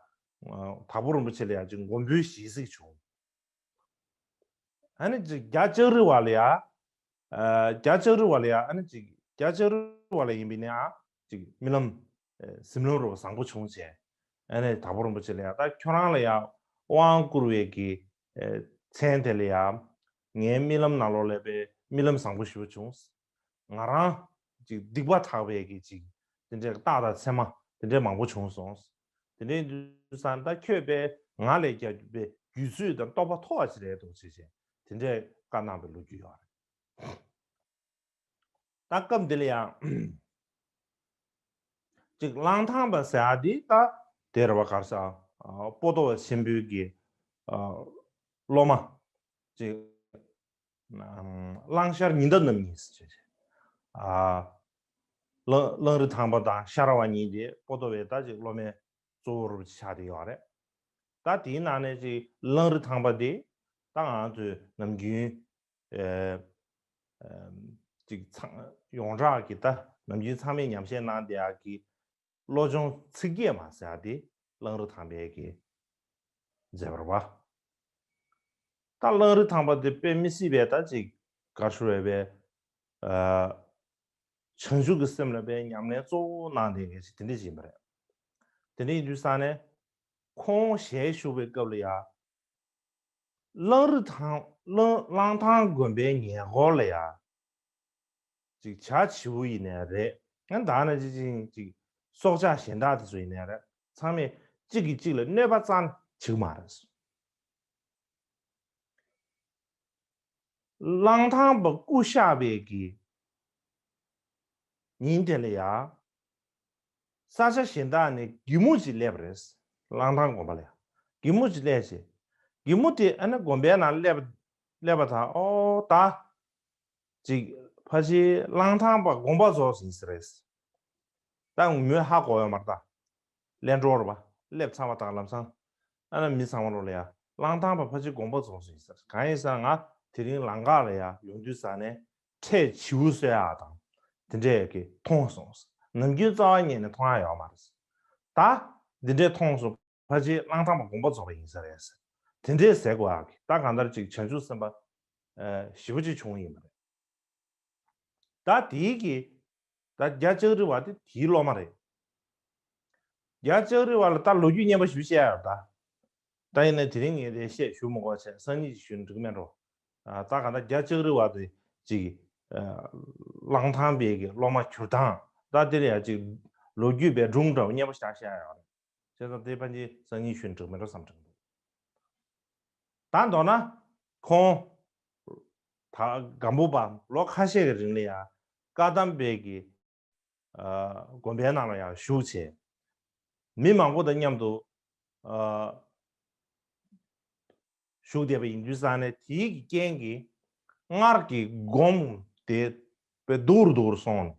དྭགས་པོ་རིན་པོ་ཆེ་ལ་ཡང་ཅིག་མགོན་པོའི་ཞལ་གཟིགས་བྱུང་། ཨ་ནི་ཅིག་རྒྱ་ལྕགས་རི་བ་ལ་ཡ། ཨ་རྒྱ་ལྕགས་རི་བ་ལ་ཡ་ཨ་ནི་ཅིག་རྒྱ་ལྕགས་རི་བ་ལ་ཡིན་པའི་ནི་ཨ་ཅིག་རྨི་ལམ་ཨ་གཟིམ་ལམ་རུ་བ་བཟང་པོ་བྱུང་བྱས། ཨ་ནི་དྭགས་པོ་རིན་པོ་ཆེ་ལ་ཡ་ད་ཁྱོད་རང་ལ་ཡ་དབང་བསྐུར་བའི་གི་ཨ་མཚན་དེ་ལ་ཡ་ངའི་རྨི་ལམ་ནང་ལོགས་ལ་པའི་རྨི་ལམ་བཟང་པོ་ཞེ་པོ་བྱུང་། ང་རང་ཅིག་སྡིག་པ་དག་པའི་གི་ཅིག་དེ་འདྲའི་རྟགས་དང་མཚན་མ་དེ་འདྲའི་མང་པོ་བྱུང་སོང་། དེ་འདྲའི་དུས་ཙང་ད་ཁྱོད་པས་ང་ལས་རྒྱ་པའི་རྒྱུད་ཚོད་དང་རྟོགས་པ་མཐོ་བ་ཞིག་རེད་འདུག་ཅེས་བྱས་དེ་འདྲའི་བཀའ་གནང་བའི་ལོ་རྒྱུས་ཡོད་རེད། ད་སྐབས་འདི་ལ་ཡང་ཅིག་གླང་ཐང་པ་ཟེར་ཡ་འདི་ད་དེ་རེད་བ། ག་རེ་ཟེར་ཨ་པོ་ཏོ་བ་ཆེན་པོའི་གི་ཨ་སློབ་མ་ཅིག་གླང་ཤར་ཉི་ཟླ་རྣམ་གཉིས་ཟེར་བྱས། ཨ་ གླང་གླང་རི་ཐང་པ་དང་ཤ་ར་བ་གཉིས་དེ་པོ་ཏོ་བའི་ད་ཅིག་སློབ་མའི་གཙོ་བོ་རུ་ཆགས་བསྡད་ཡོད་རེད། ད་དེའི་ནང་ནས་ཅིག་གླང་རི་ཐང་པ་དེ་ད་ང་ཚོས་ནམ་རྒྱུན་ཨེ་ཨེམ་ཅིག་ཚང་ཡོངས་གྲགས་ཀྱི་ད་ནམ་རྒྱུན་ཚང་མས་ཉམས་བཞེས་གནང་བསྡད་ཡག་གི་བློ་སྦྱོང་ཚིག་བརྒྱད་མ་ཟེར་ཡག་དེ་གླང་རི་ཐང་པའི་གི་མཛད་པ་རེད་པ། ད་གླང་རི་ཐང་པ་དེ་དཔེ་མི་སྲིད་པའི་ད་ཅིག་དགའ་ཤོས་རེད་པས། ཨ་བྱང་ཆུབ་ཀྱི་སེམས་ལ་དཔེ་ཉམས་ལེན་གཙོ་བོ་གནང་བསྡད་མཁན་ཞིག་དེ་འདྲ་ཞིག་ཡིན་པ་རེད། དེ་འདྲ་ཡིན་དུས་ཙང་ནས་ཁོང་ཞལ་བཞུགས་པའི་སྐབས་ལ་ཡ། གླང་རི་ཐང་གླང་གླང་ཐང་དགོན་པའི་ཉེ་འཁོར་ལ་ཡ། ཅིག་བྱ་བྱིའུ་ཡིན་ནའི་རེད། ཡང་ད་ནི་ཅི་ཅིང་ཅིག་སྲོག་ཆགས་གཞན་དག་དེ་ཚོ་ཡིན་ནའི་རེད། ཚང་མས་གཅིག་གིས་གཅིག་ལ་གནོད་པ་རྩ་ནས་བྱེད་ཀྱི་མ་རེད། གླང་ཐང་པ་སྐུ་གཤེགས་པའི་གི་ཉིན་དེ་ལ་ཡ། ས་ཆ་གཞན་དག་ནས་གད་མོ་ཅིག་སླེབས་པ་རེད། གླང་ཐང་དགོན་པ་ལ་ཡ། གད་མོ་ཅིག་སླེབས་བྱས། གད་མོ་དེ་ཨ་ནི་དགོན་པའི་ནང་སླེབས་སླེབས་པ་དང་ཨོ་ད། ཅིག་ཕལ་ཆེར་གླང་ཐང་པ་དགོངས་པ་རྫོགས་ཟིན་ཟེར་རེད། ད་མོས་ཧ་གོ་ཡོད་མ་རེད་ད། ལན་གྲོགས་རེད་པ། སླེབས་ཚར་བ་དང་ལམ་སང་། ཨ་ན་མི་ཚང་མ་རོགས་ལ་ཡ། གླང་ཐང་པ་ཕལ་ཆེར་དགོངས་པ་རྫོགས་ཟིན་ཟེར། གང་ཡིན་ཟེར་ན་ང་དེ་རིང་ལམ་ཁ་ལ་ཡ་ཡོང་དུས་ས་ནས་ཁྲས་བྱིའུ་གསོད་ཡག་དང་། དེ་འདྲས་ཀྱི་མཐོང་སོང་། ནམ་རྒྱུན་རྩ་བ་ཉིད་ནས་མཐོང་ཡག་ཡོད་མ་རེད། ད་འདི་འདྲས་མཐོང་སོང་། ཕལ་ཆེར་གླང་ཐང་པ་དགོངས་པ་རྫོགས་པ་ཡིན་ས་རེད། དེ་འདྲས་ཟེར་དགོས་ཨ་གི། ད་གང་ལྟར་ཅིག་བྱང་ཆུབ་སེམས་དཔའ་ཞེ་པོ་ཅིག་བྱུང་ཡིན་པ་རེད། ད་དེའི་གི་ད་རྒྱ་ལྕགས་རི་བ་དེ་དེའི་སློབ་མ་རེད། རྒྱ་ལྕགས་རི་བ་ལ་ད་ལོ་རྒྱུས་སྙན་པ་ཞིག་བཤད་ཡོད་ད། ད་ཡིན་ན་དེ་རིང་ངས་དེ་བཤད་ཞུ་མི་དགོས་བྱས་སང་ཉིན་ཞུ་ན་འགྲིག་མེད་འགྲོ། ད་གང་ལྟར་རྒྱ་ལྕགས་རི་བ་དེ་ཅིག་གླང་ཐང་པའི་གི་སློབ་མ་གྱུར་སྟངས་ད་དེ་ལ་ཡ་ཅིག་ལོ་རྒྱུས་པའི་སྒྲུང་འདྲ་བོ་སྙན་པོ་ཞིག་བཤད་ཡོད་རེད། བྱས་ཙང་དེ་ཕན་ཆད་སང་ཉིན་ཞུ་ན་འགྲིག་མེད་འགྲོ་བསམ་དྲན་འདུག་ད་མདོར་ན་ཁོང་ད་སྒམ་པོ་པ་ལོ་ཁ་ཤས་ཀྱི་རིང་ལ་ཡ་བཀའ་གདམས་པའི་གི་དགོན་པའི་ནང་ལ་ཡང་བཞུགས་བྱས། མི་མང་པོ་དང་མཉམ་དུ་བཞུགས་བསྡད་པ་ཡིན་དུས་ཙང་ནས་དེའི་གི་རྐྱེན་གྱིས་སྔར་གྱི་སྒོམ་དེ་དཔེ་སྡུག་རུ་སྡུག་རུ་སོང་།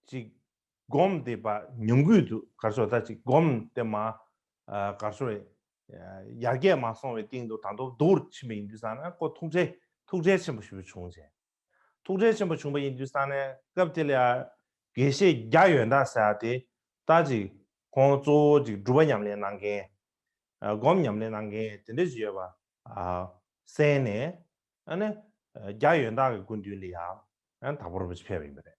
ཅིག་སྒོམ་དེ་པ་ཉུང་གུད་དུ་གར་སོ་ད་ཅིག་སྒོམ་དེ་མ་གར་སོ་ཡར་རྒྱས་མ་སོང་བའི་སྟེང་དུ་ད་དུང་སྡུག་རུ་ཕྱིན་པ་ཡིན་དུས་ཙང་ན་ཁོ་ཐུགས་ཁྲལ་ཐུགས་ཁྲལ་ཆེན་པོ་ཞེ་པོ་བྱུང་བྱས། ཐུགས་ཁྲལ་ཆེན་པོ་བྱུང་བ་ཡིན་དུས་ཙང་ནས་སྐབས་དེ་ལ་དགེ་བཤེས་རྒྱ་ཡོན་བདག་ཟེར་ཡ་དེ་ད་ཅིག་ཁོང་གཙོ་བོ་ཅིག་སྒྲུབ་པ་ཉམས་ལེན་གནང་མཁན། སྒོམ་ཉམས་ལེན་གནང་མཁན་དེ་འདྲ་ཞིག་ཡོད་པ་གསན་ནས་ཨ་ནི་རྒྱ་ཡོན་བདག་གི་སྐུ་མདུན་ལ་ཡང་དྭགས་པོ་རིན་པོ་ཆེ་ཕེབས་པ་ཡིན་པ་རེད།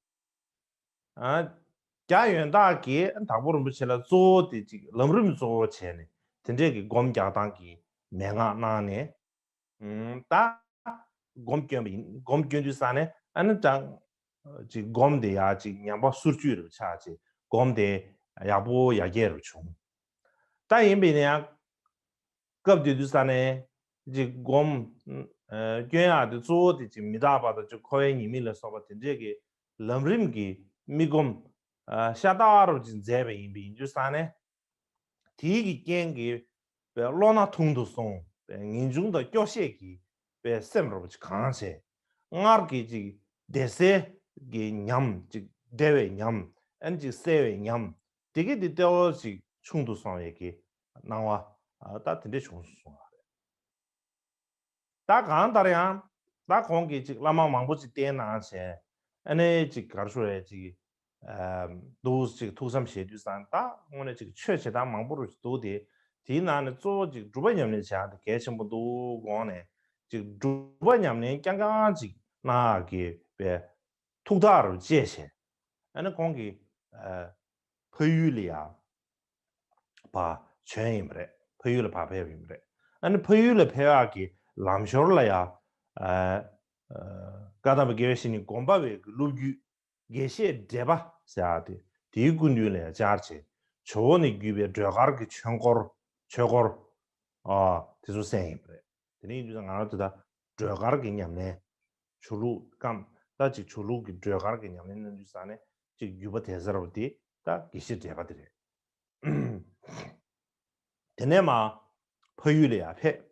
རྒྱ་ཡོན་བདག་གིས་དྭགས་པོ་རིན་པོ་ཆེ་ལ་གཙོ་བོ་དེ་ཅིག་ལམ་རིམ་གཙོ་བོ་བྱས་ནས་དེ་འདྲས་ཀྱི་སྒོམ་རྒྱག་སྟངས་ཀྱི་མན་ངག་གནང་ནས། ད་སྒོམ་སྐྱོན་པ་ཡིན། སྒོམ་སྐྱོན་དུས་ཙང་ནས་ཨ་ནི་ད་ཅིག་སྒོམ་དེ་ཡ་ཅིག་ཉམས་པ་སོར་ཆུད་རུ་ཆགས་ཅིག་སྒོམ་དེ་ཡག་པོ་ཡར་རྒྱས་རུ་བྱུང་། ད་ཡིན་པས་ན་ཡང་སྐབས་དེ་དུས་ཙང་ནས་ཅིག་སྒོམ་སྐྱོན་ཡག་དེ་གཙོ་བོ་དེ་ཅིག་མི་རྟག་པ་དང་ཅིག་འཁོར་བའི་ཉེས་དམིགས་ལ་སོགས་པ་དེ་འདྲས་ཀྱི་ལམ་རིམ་གྱི་དམིགས་སྒོམ་ཤ་སྟག་རུ་ཅིག་མཛད་པ་ཡིན་པས་ཡིན་དུས་ཙང་ནས། དེའི་གི་རྐྱེན་གྱིས་པའི་བློ་སྣ་ཐུང་དུ་སོང་པའི་ངེས་འབྱུང་དང་སྐྱོ་ཤས་ཀྱིས་པའི་སེམས་རུ་ཅིག་གང་བྱས། སྔར་གྱི་ཅིག་བདེ་གསལ་གྱི་ཉམས་ཅིག་བདེ་བའི་ཉམས་ཨན་ཅིག་གསལ་བའི་ཉམས་དེ་གི་དེ་ལྟེ་བ་ཅིག་ཆུང་དུ་སོང་བའི་གི་སྣང་བ་ད་དེ་འདྲས་བྱུང་སོང་བ་རེད། ད་གང་ལྟར་ཡང་ད་ཁོང་གིས་ཅིག་བླ་མ་མང་པོ་ཅིག་བསྟེན་གནང་བྱས་ཨ་ནི་ཅིག་གར་ཤོར་བའི་ཅིག་འདུག་ཅིག་ཐུགས་བསམ་བཞེས་དུས་ཙང་ད་དངོས་གནས་ཅིག་ཆོས་བྱེད་སྟངས་མང་པོ་རུ་ཅིག་འདུག་དེ་དེའི་ནང་ནས་གཙོ་བོ་ཅིག་སྒྲུབ་པ་ཉམས་ལེན་བྱེད་ཡག་དེ་གལ་ཆེན་པོ་འདུག་དགོངས་ནས་ཅིག་སྒྲུབ་པ་ཉམས་ལེན་རྐྱང་རྐྱང་ཅིག་གནང་ཡག་གི་པའི་ཐུགས་ཐག་རུ་བཅད་བྱས་ཨ་ནི་ཁོང་གིས་ཕ་ཡུལ་ལ་ཡ། ཕར་བྱོན་ཡིན་པ་རེད། ཕ་ཡུལ་ལ་ཕར་ཕེབས་ཡིན་པ་རེད། ཨ་ནི་ཕ་ཡུལ་ལ་ཕེབས་ཡག་གི་ལམ་ཞོར་ལ་ཡ། བཀའ་གདམས་པ་དགེ་བའི་བཤེས་གཉེན་དགོངས་པ་པའི་གི་སློབ་བརྒྱུད་དགེ་བཤེས་བགྲེས་པ་ཟེར་ཡག་དེ་དེའི་སྐུ་མདུན་ལ་ཡ་བཅར་བྱས་ཇོ་བོ་ནས་བརྒྱུད་པའི་སྒྲོལ་དཀར་གྱི་ཆོས་འཁོར་ཆོས་འཁོར་དེ་ཚོ་གསན་ཡིན་པ་རེད། དེ་ནས་ཡིན་དུས་ང་རང་ཚོ་ད་སྒྲོལ་དཀར་གྱི་ཉམས་ལེན། ཆོས་ལུགས་ཀམ་ད་ཅིག་ཆོས་ལུགས་ཀྱི་སྒྲོལ་དཀར་གྱི་ཉམས་ལེན་གནང་དུས་ཙང་ནས་ཅིག་བརྒྱུད་པ་དེ་ཟེར་བ་དེ་ད་དགེ་བཤེས་བགྲེས་པ་དེ་རེད། དེ་ནས་མ་ཕ་ཡུལ་ལ་ཡར་ཕེབས།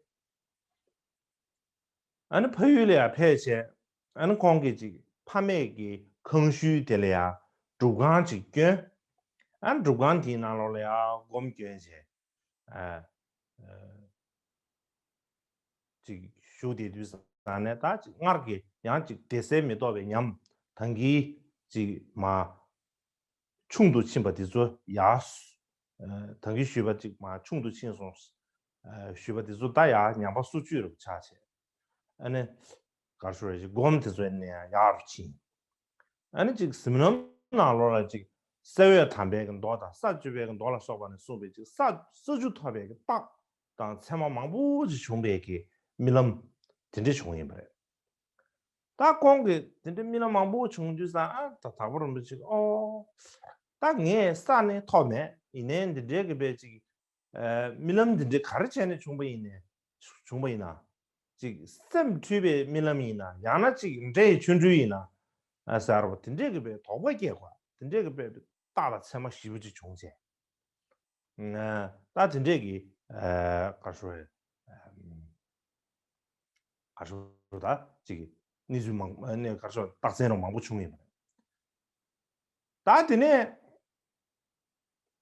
ཨ་ནི་ཕ་ཡུལ་ལ་ཡར་ཕེབས་བྱས། ཨ་ནི་ཁོང་གིས་ཅིག་ཕ་མེས་ཀྱི་ཁང་ཤུལ་དེ་ལ་ཡར་སྒྲུབ་ཁང་ཅིག་བསྐྱོན། ཨ་ནི་སྒྲུབ་ཁང་དེའི་ནང་ལོགས་ལ་ཡར་སྒོམ་བསྐྱོན་བྱས། ཨ། ཨ། ཅིག་བཞུགས་བསྡད་དུས་ཙང་ནས། ད་ཅིག་སྔར་གྱི་ཡང་ཅིག་བདེ་གསལ་མི་རྟོག་པའི་ཉམས། ད་གིན་ཅིག་མར་ཆུང་དུ་ཕྱིན་པ་དེ་ཚོ་ཡར། ཨ། ད་གིན་ཞུས་པ་ཅིག་མར་ཆུང་དུ་ཕྱིན་སོང་། ཨ། ཞུས་པ་དེ་ཚོ་ད་ཡར་ཉམས་པ་སོར་ཆུད་རུ་ཆགས་བྱས། ཨ་ནི་ག་རེ་ཞུ་རེད། ཅིག་སྒོམ་དེ་ཚོ་ནས་ཡར་རུ་ཕྱིན། ཨ་ནི་ཅིག་གཟིམ་ལམ་ནང་ལོགས་ལ་ཅིག་གསེར་འོད་དམ་པའི་གི་མདོ་དང་ས་བཅུ་པའི་གི་མདོ་ལ་སོགས་པ་ནས་གསུངས་པའི་ཅིག་ས་ས་བཅུ་ཐོབ་པའི་གི་རྟགས་དང་མཚན་མ་མང་པོ་ཅིག་བྱུང་བའི་གི་རྨི་ལམ་དེ་འདྲ་བྱུང་ཡིན་པ་རེད། ད་ཁོང་གིས་དེ་འདྲའི་རྨི་ལམ་མང་པོ་བྱུང་དུས་ཙང་། ཨ། ད་དྭགས་པོ་རིན་པོ་ཆེ། ཨོ། ད་ངས་ས་ནི་ཐོབ་མེད། ཡིན་ནའི་འདི་འདྲའི་གི་བས་ཅིག་ཨ། རྨི་ལམ་འདི་འདྲའི་ག་རེ་བྱས་ནས་བྱུང་པ་ཡིན་ནས། བྱུང་པ་ཡིན་ན། ཅིག་སེམས་འཁྲུལ་པའི་རྨི་ལམ་ཡིན་ན། ཡང་ན་ཅིག་འདྲེ་ཡི་ཆོ་འཕྲུལ་ཡིན་ན། ཨ། ཟེར་བ་དེ་འདྲའི་གི་བས་དོགས་པ་སྐྱེ་དགོས། དེ་འདྲའི་གི་བས་རྟགས་དང་མཚན་མ་ཞེ་པོ་ཅིག་བྱུང་བྱས། ཨ། ད་དེ་འདྲའི་གི། ཨ། ག་རེ་ཞུ་རེད། ཨ། ག་རེ་ཞུ། ད་ཅིག་གནས་ཚུལ་མང་། ཨ་ནི་ག་རེ་ཞུ། རྟགས་མཚན་རང་མང་པོ་བྱུང་ཡོད་པ་རེད། ད་དེ་ནས་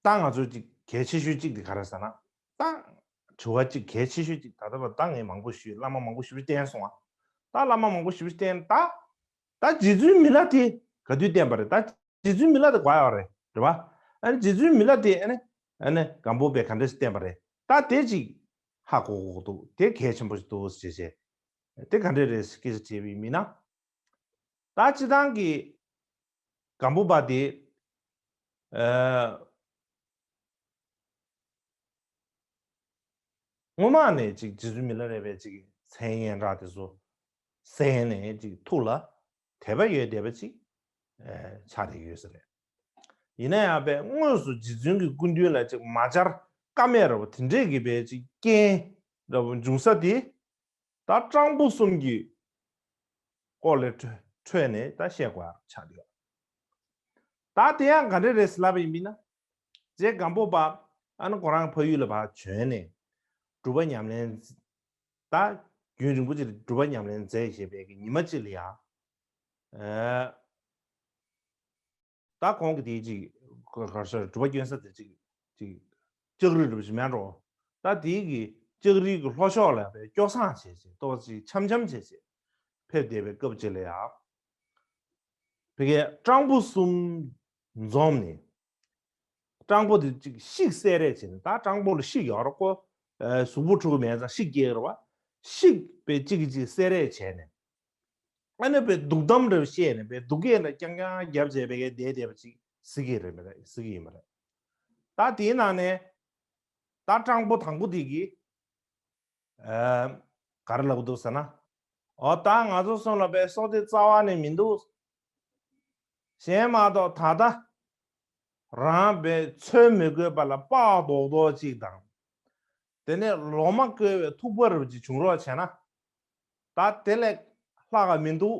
ད་ང་ཚོ་ཅིག་གལ་ཆེ་ཤོས་ཅིག་དེ་ག་རེ་ཟེར་ན། ད་དྲི་བ་ཅིག་གལ་ཆེ་ཤོས་ཅིག་ད་ལྟ་བར་ད་ངས་མང་པོ་ཞུས། བླ་མ་མང་པོ་ཞེ་པོ་བསྟེན་སོང་ང་། ད་བླ་མ་མང་པོ་ཞེ་པོ་བསྟེན། ད་ད་རྗེ་བཙུན་མི་ལ་དེ་ག་དུས་བསྟེན་པ་རེད། ད་རྗེ་བཙུན་མི་ལ་དེ་ག་ཡོད་རེད། རེད་པ། ཨ་ནི་རྗེ་བཙུན་མི་ལ་དེ། ཨ་ནི་ཨ་ནི་སྒམ་པོ་པས་ག་འདྲས་བསྟེན་པ་རེད། ད་དེ་ཅིག་ཧ་གོ་གོ་འདུག་དེ་གལ་ཆེན་པོ་ཞིག་འདུག་ཟེར་བྱས། དེ་ག་འདྲས་རེད་ཟེར་སྐད་ཆ་དྲིས་པ་ཡིན་ན། ད་སྤྱིར་བཏང་གི་སྒམ་པོ་པ་དེ། ཨ། སྔོན་མ་ནས་ཅིག་རྗེ་བཙུན་མི་ལ་རས་པའི་ཅིག་མཚན་སྙན་གྲགས་དེ་ཚོ་གསན་ནས་ཅིག་ཐུགས་ལ་དད་པ་ཡོད་བསྡད་པ་ཅིག་ཨ། ཆགས་བསྡད་ཡོད་ས་རེད། ཡིན་ན་ཡང་བས་དངོས་སུ་རྗེ་བཙུན་གྱི་སྐུ་མདུན་ལ་ཅིག་མ་བཅར་ཀ་མེད་འདྲ་པོ་དེ་འདྲས་ཀྱི་བས་ཅིག་རྐྱེན་འདྲ་པོ་འབྱུང་ས་དེ། ད་སྤྲང་པོ་གསུམ་གྱི་སྐོར་ལས་འཕྲོས་འཕྲོས་ནས་ད་བཤད་དགོས་ཡག་ཆགས་བསྡད་ཡོད། ད་དེ་ཡང་ག་འདྲས་རེད་ཟེར་ལབ་པ་ཡིན་པ་ཡིན་ན། རྗེ་སྒམ་པོ་པ་ཨ་ནི་ཁོ་རང་ཕ་ཡུལ་ལ་ཕར་བྱོན་ནས་སྒྲུབ་པ་ཉམས་ལེན། ད་རྒྱུན་རིང་པོ་ཅིག་སྒྲུབ་པ་ཉམས་ལེན་མཛད་བཞིན་པའི་གི་ཉི་མ་གཅིག་ལ་ཡང་། ཨ། ད་ཁོང་གི་དེའི་ཅིག་ག་རེ་ཟེར། སྒྲུབ་པ་སྐྱོན་ས་དེ་ཅིག་ཅིག་ལྕགས་རི་འདྲ་པོ་ཞིག་མེད་འགྲོ། ད་དེའི་གི་ལྕགས་རིའི་གི་ལྷོ་ཕྱོགས་ལ་བས་སྐྱོ་སངས་བྱས་བྱས། ཏོག་ཙམ་འཆམ་འཆམ་བྱས་བྱས་ཕེབས་བསྡད་པའི་སྐབས་ཅིག་ལ་ཡང་། ཕ་གིའི་སྤྲང་པོ་གསུམ་འཛོམས་ནས། སྤྲང་པོ་དེ་ཅིག་ཤིག་བསད་རེས་བྱས་ནས། ད་སྤྲང་པོ་ལ་ཤིག་ཡོད་རེད་ཀོ། ཨ། གཟུགས་པོ་འཁྲུ་གི་མེད་ཙང་ཤིག་སྐྱེ་གི་རེད་པ། ཤིག་པས་གཅིག་གིས་གཅིག་བསད་རེས་བྱས་ནས། ཨ་ནི་བས་སྡུག་གཏམ་འདྲ་བཤད་ནས། བས་སྡུག་སྐད་འདྲ་རྐྱང་རྐྱང་བརྒྱབ་བྱས་བས་གས་བསྡད་བསྡད་པ་ཅིག་གཟིགས་ཀྱི་རེད་མ་རེད། གཟིགས་ཀྱི་ཡིན་པ་རེད། ད་དེའི་ནང་ནས་ད་སྤྲང་པོ་དང་པོ་དེ་གིས། ཨ། ག་རེ་ལབ་ཀྱི་འདུག་ཟེར་ན། འོ། ད་ང་ཚོ་གསུམ་ལ་བས་སྲོག་དེ་རྩ་བ་ནས་མི་འདུག་གཞན་མ་གཏོགས་ད་ལྟ་རང་བས་འཚོལ་མི་དགོས་པ་ལ་པགས་རྡོག་རྡོག་ཅིག་དང་། དེ་ནས་ལོ་མ་བསྐོལ་བའི་ཐུག་པ་རུ་ཅིག་བྱུང་རོགས་བྱས་ན། ད་དེ་ལས་ལྷག་ག་མི་འདུག་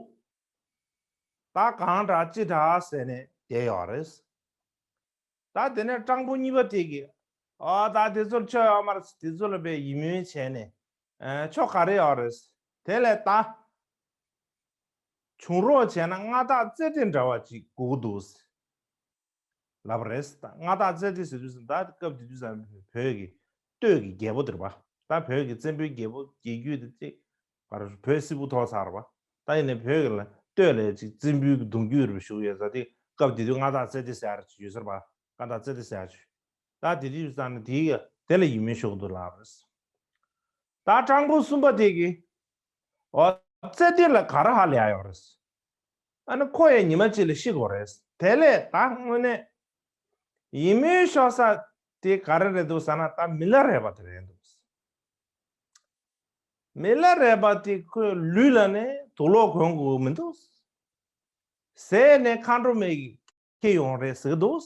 ད་གང་དྲག་ཅི་དྲག་ཟེར་ནས་བསྡད་ཡོད་རེད། ད་དེ་ནས་སྤྲང་པོ་གཉིས་པ་དེ་གིས། ཨ། ད་དེ་ཚོར་ཆོ་ཡོད་མ་རེད། དེ་ཚོ་ལ་བས་ཡིད་སྨོན་བྱས་ནས། ཨ། ཆོ་ག་རེ་ཡོད་རེད། དེ་ལས་ད་བྱུང་རོགས་བྱས་ན་མངའ་བདག་རྩེ་ལྡན་འདྲ་བ་ཅིག་དགོས་ཀྱི་འདུག་ལབ་པ་རེད། ད་མངའ་བདག་རྩེ་ལྡན་ཟེར་དུས་ཙང་། ད་སྐབས་དེ་དུས་ཙང་བོད་ཀྱི་སྟོད་ཀྱི་རྒྱལ་པོ་དེ་རེད་པ། ད་བོད་ཀྱི་བཙན་པོའི་རྒྱལ་པོ་རྒྱལ་རྒྱུད་དེ་ཅིག་བར་བོད་སིལ་བུ་ཐོག་ཚར་བ། ད་ཡིན་ནའི་བོད་ཀྱི་ལ་སྟོད་ལ་ཅིག་བཙན་པོའི་གི་གདུང་རྒྱུད་རུ་བཞུགས་ཡོད་ས་དེ། སྐབས་དེ་དུས་མངའ་བདག་རྩེ་ལྡན་ཟེར་ཡག་ཅིག་ཡོད་ས་རེད་པ། མངའ་བདག་རྩེ་ལྡན་ཟེར་ཡག་ཅིག་ད་དེ་དུས་ཙང་ནས་དེའི་གི་དེ་ལ་ཡིད་སྨོན་ཤོར་འདུག་ལབ་རེད། ད་སྤྲང་པོ་གསུམ་པ་དེ་གིས། འོ། རྩེ་ལྡན་ལ་ག་རེ་ཧ་ལས་ཡག་ཡོད་རེད། ཨ་ནི་ཁོ་ཡང་ཉི་མ་གཅིག་ལ་ཤི་དགོས་རེད། དེ་ལས་ད་དངོས་གནས་ཡིད་སྨོན་ཤོར་ས་དེ་ག་རེ་རེད་འདུག་ཟེར་ན། ད་མི་ལ་རས་པ་དེ་རེད་འདུག་མི་ལ་རས་པ་དེ་ཁོའི་ལུས་ལ་ནི་དུག་ལོག་གོན་དགོས་མི་འདུག་ཟས་ནི་མཁའ་འགྲོ་མའི་ཁྱེར་ཡོང་རེད་ཟེར་གྱི་འདུག་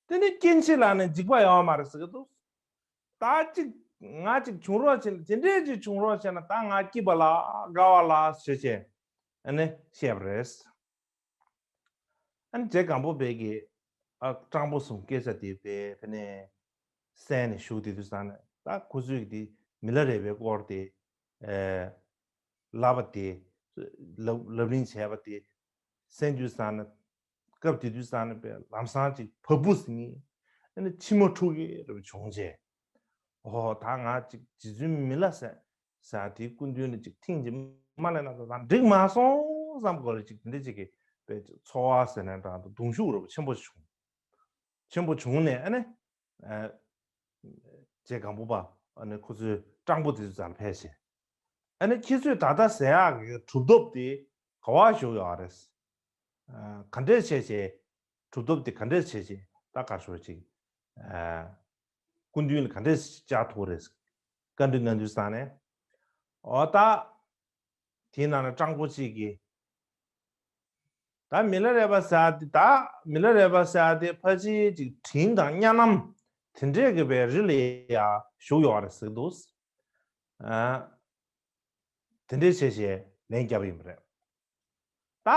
དེ་ནི་སྐྱེ་འཆི་ལ་ནི་འཇིགས་པ་ཡོད་མ་རེད་ཟེར་གྱི་འདུག་ད་ཅིག་ང་ཅིག་བྱུང་རོགས་བྱས་ན། དེ་འདྲས་ཅིག་བྱུང་རོགས་བྱས་ན་ད་ང་སྐྱིད་པ་ལ་དགའ་བ་ལ་ཟེར་བྱས་ཨ་ནི་བཤད་པ་རེད། ཨ་ནི་རྗེ་སྒམ་པོ་པས་ཀྱིས། ཨ། སྤྲང་པོ་གསུམ་སྐད་ཆ་དེ་བས་ཕ་ནས་གསན་ནས་བཞུགས་དེ་དུས་ཙང་ནས། ད་ཁོ་ཚོས་ཀྱིས་དེ་མི་ལ་རས་པའི་སྐོར་དེ། ཨེ། ལབ་པ་དེ། ལབ་ལབ་གླེང་བྱས་པ་དེ་གསན་དུས་ཙང་ན། སྐབས་དེ་དུས་ཙང་ན་པས་ལམ་སང་ཅིག་བ་སྤུ་ཟིན་ནས་ཨ་ནི་མཆི་མ་འཁྲུག་གི་རབ་བྱུང་རྗེས། ཨོ་ད་ང་ཅིག་རྗེ་བཙུན་མི་ལ་ཟེར་ཟེར་དེའི་སྐུ་མདུན་ལ་ཅིག་ཐེངས་ཅིག་མ་སླེབས་ན་ད་ད་འགྲིག་མ་སོང་བསམ་སྐོར་ལ་ཅིག་དེ་འདྲ་ཅིག་གི་པས་ཚོར་བ་ཟེར་ན་འདྲ་གདུང་ཤུགས་རབ་ཆེན་པོ་བྱུང་། ཆེན་པོ་བྱུང་ནས་ཨ་ནི། ཨ། རྗེ་སྒམ་པོ་པ་ཨ་ནི་ཁོ་ཚོའི་སྤྲང་པོ་དེ་ཚོ་རྩར་ཕེབས་བྱས། ཨ་ནི་ཁྱེད་ཚོས་ད་ལྟ་ཟེར་ཡག་གི་གྲུབ་ཐོབ་དེ་ག་བ་བཞུགས་ཡོད་རེད། ཨ། ག་འདྲས་བྱས་བྱས། གྲུབ་ཐོབ་དེ་ག་འདྲས་བྱས་བྱས་ད་ག་ཞོར་ཅིག་ཨ། སྐུ་མདུན་ལ་ག་འདྲས་བཅར་ཐུབ་རེད། བཀའ་འདྲི་གནང་དུས་ཙང་ནས། འོ་ད། དེའི་ནང་ནས་སྤྲང་པོ་གཅིག་གིས། ད་མི་ལ་རས་པ་ཟེར་དེ་ད་མི་ལ་རས་པ་ཟེར་དེ་ཕལ་ཆེར་ཅིག་དྲིན་དང་གཉའ་གནོན་དེ་འདྲས་ཀྱི་པའི་རི་ལ་ཡ་བཞུགས་ཡོད་རེད་ཟེར་གྱི་འདུག་ཨ། དེ་འདྲས་བྱས་བྱས་ལན་བརྒྱབ་ཡིན་པ་རེད། ད།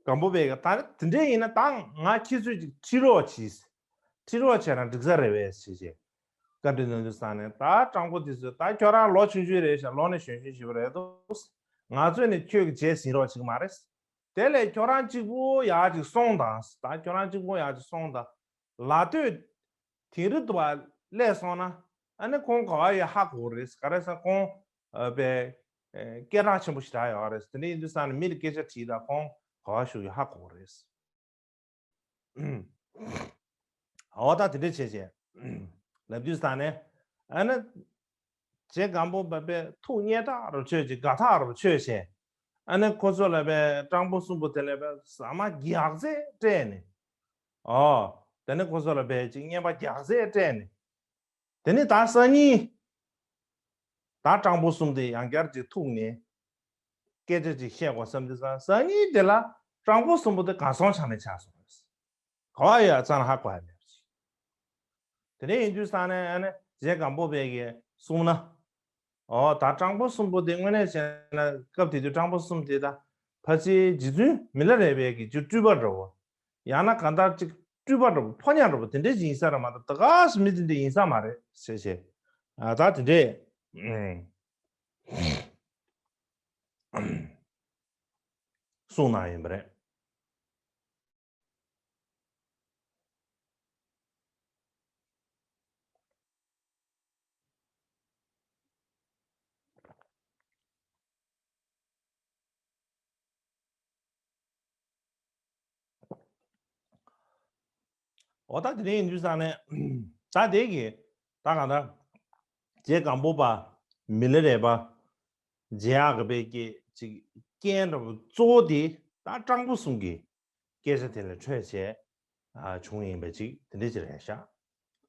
སྒམ་པོ་པས་ད་དེ་འདྲས་ཡིན་ན་ད་ང་ཁྱེད་ཚོས་ཅིག་ཁྲིད་རོགས་གྱིས། ཁྲིད་རོགས་བྱས་ན་འགྲིག་ས་རེད་པས་ཟེར་བྱས། བཀའ་འདྲི་གནང་དུས་ཙང་ནས་ད་སྤྲང་པོ་དེ་ཚོས་ད་ཁྱོད་རང་ལོ་ཆུང་ཆུང་རེད་ཤག་ལོ་ནི་གཞོན་གཞོན་ཞིག་རེད་འདུག་ང་ཚོས་ནི་ཁྱོད་ཀྱི་རྗེས་ཟིན་རོགས་བྱེད་ཀྱི་མ་རེད། དེ་ལས་ཁྱོད་རང་གཅིག་པོ་ཡག་ཅིག་སོང་དང་ད་ཁྱོད་རང་གཅིག་པོ་ཡག་ཅིག་སོང་དང་། ལ་སྟོད་དིང་རི་དུ་བ་སླེབས་སོང་ན་ཨ་ནི་ཁོང་ག་བ་ཡོད་ཧ་གོ་རེད། ག་རེ་ཟེར་ཁོང་ཨ་པའི་ཨ་སྐད་གྲགས་ཆེན་པོ་ཞེ་དྲག་ཡོད་རེད། དེ་འདྲ་ཡིན་དུས་ཙང་ནས་མི་ལ་སྐད་ཆ་དྲིས་དང་ཁོང་ག་བ་བཞུགས་ཡོད་ཧ་གོ་རེད། འོ་ད་དེ་འདྲ་བྱས་བྱས་ལབ་དུས་ཙང་ནས་ཨ་ནི། རྗེ་སྒམ་པོ་པ་པས་ཐུགས་མཉེས་ཐག་རུ་ཆོད་ཅིག་དགའ་ཐག་རུ་ཆོད་བྱས། ཨ་ནི་ཁོ་ཚོ་ལ་པའི་སྤྲང་པོ་གསུམ་པོ་དེ་ལ་པའི་ཟ་མ་རྒྱགས་ཚད་སྤྲད་ནས། ཨོ། དེ་ནས་ཁོ་ཚོ་ལ་པའི་ཅིག་རྔན་པ་རྒྱགས་ཚད་སྤྲད་ནས། དེ་ནས་ད་སང་ཉིན། ད་སྤྲང་པོ་གསུམ་དེ་ཡང་བསྐྱར་ཅིག་ཐུག་ནས། སྐད་ཆ་ཅིག་བཤད་དགོས་བསམ་དུས་ཙང་སང་ཉིན་དེ་ལ་སྤྲང་པོ་གསུམ་པོ་དེ་གར་སོང་ཆ་ནས་ཆགས་སོང་། ག་བ་ཡོད་ཙང་ཧ་གོ་ཡ་མེད་པ་ཅིག་དེ་ནས་ཡིན་དུས་ཙང་ནས་ཨ་ནི་རྗེ་སྒམ་པོ་པས་ཀྱིས་གསུངས་ན། ཨོ་ད་སྤྲང་པོ་གསུམ་པོ་དེ་དངོས་གནས་བྱས་ན་སྐབས་དེ་དུས་སྤྲང་པོ་གསུམ་དེ་ད་ཕལ་ཆེར་རྗེ་བཙུན་མི་ལ་རས་པའི་གི་ཅིག་སྤྲུལ་པ་འདྲ་བོ། ཡང་ན་གང་ལྟར་ཅིག་སྤྲུལ་པ་འདྲ་བོ་ཕོ་ཉ་འདྲ་བོ་དེ་འདྲས་ཅིག་ཡིན་ས་རེད་མ་གཏོགས་ད་ག་སེ་མི་དེ་འདྲས་ཡིན་ས་མ་རེད་ཟེར་བྱས། ཨ་ད་དེ་འདྲས་གསུངས་གནང་ཡིན་པ་རེད། འོ་ད་དེ་རིང་ཡིན་དུས་ཙང་ནས་ད་དེ་གི་ད་གང་ལྟར་རྗེ་སྒམ་པོ་པ་མི་ལ་རས་པ་མཇལ་ཡག་གི་པའི་ཀྱི་ཅིག་རྐྱེན་འདྲ་བོ་གཙོ་བོ་དེ་ད་སྤྲང་པོ་གསུམ་གྱི་སྐད་ཆ་དེ་ལ་འཕྲོས་བྱས་ཨ་བྱུང་ཡིན་པ་ཅིག་དེ་འདྲ་ཅིག་རེད་ཤག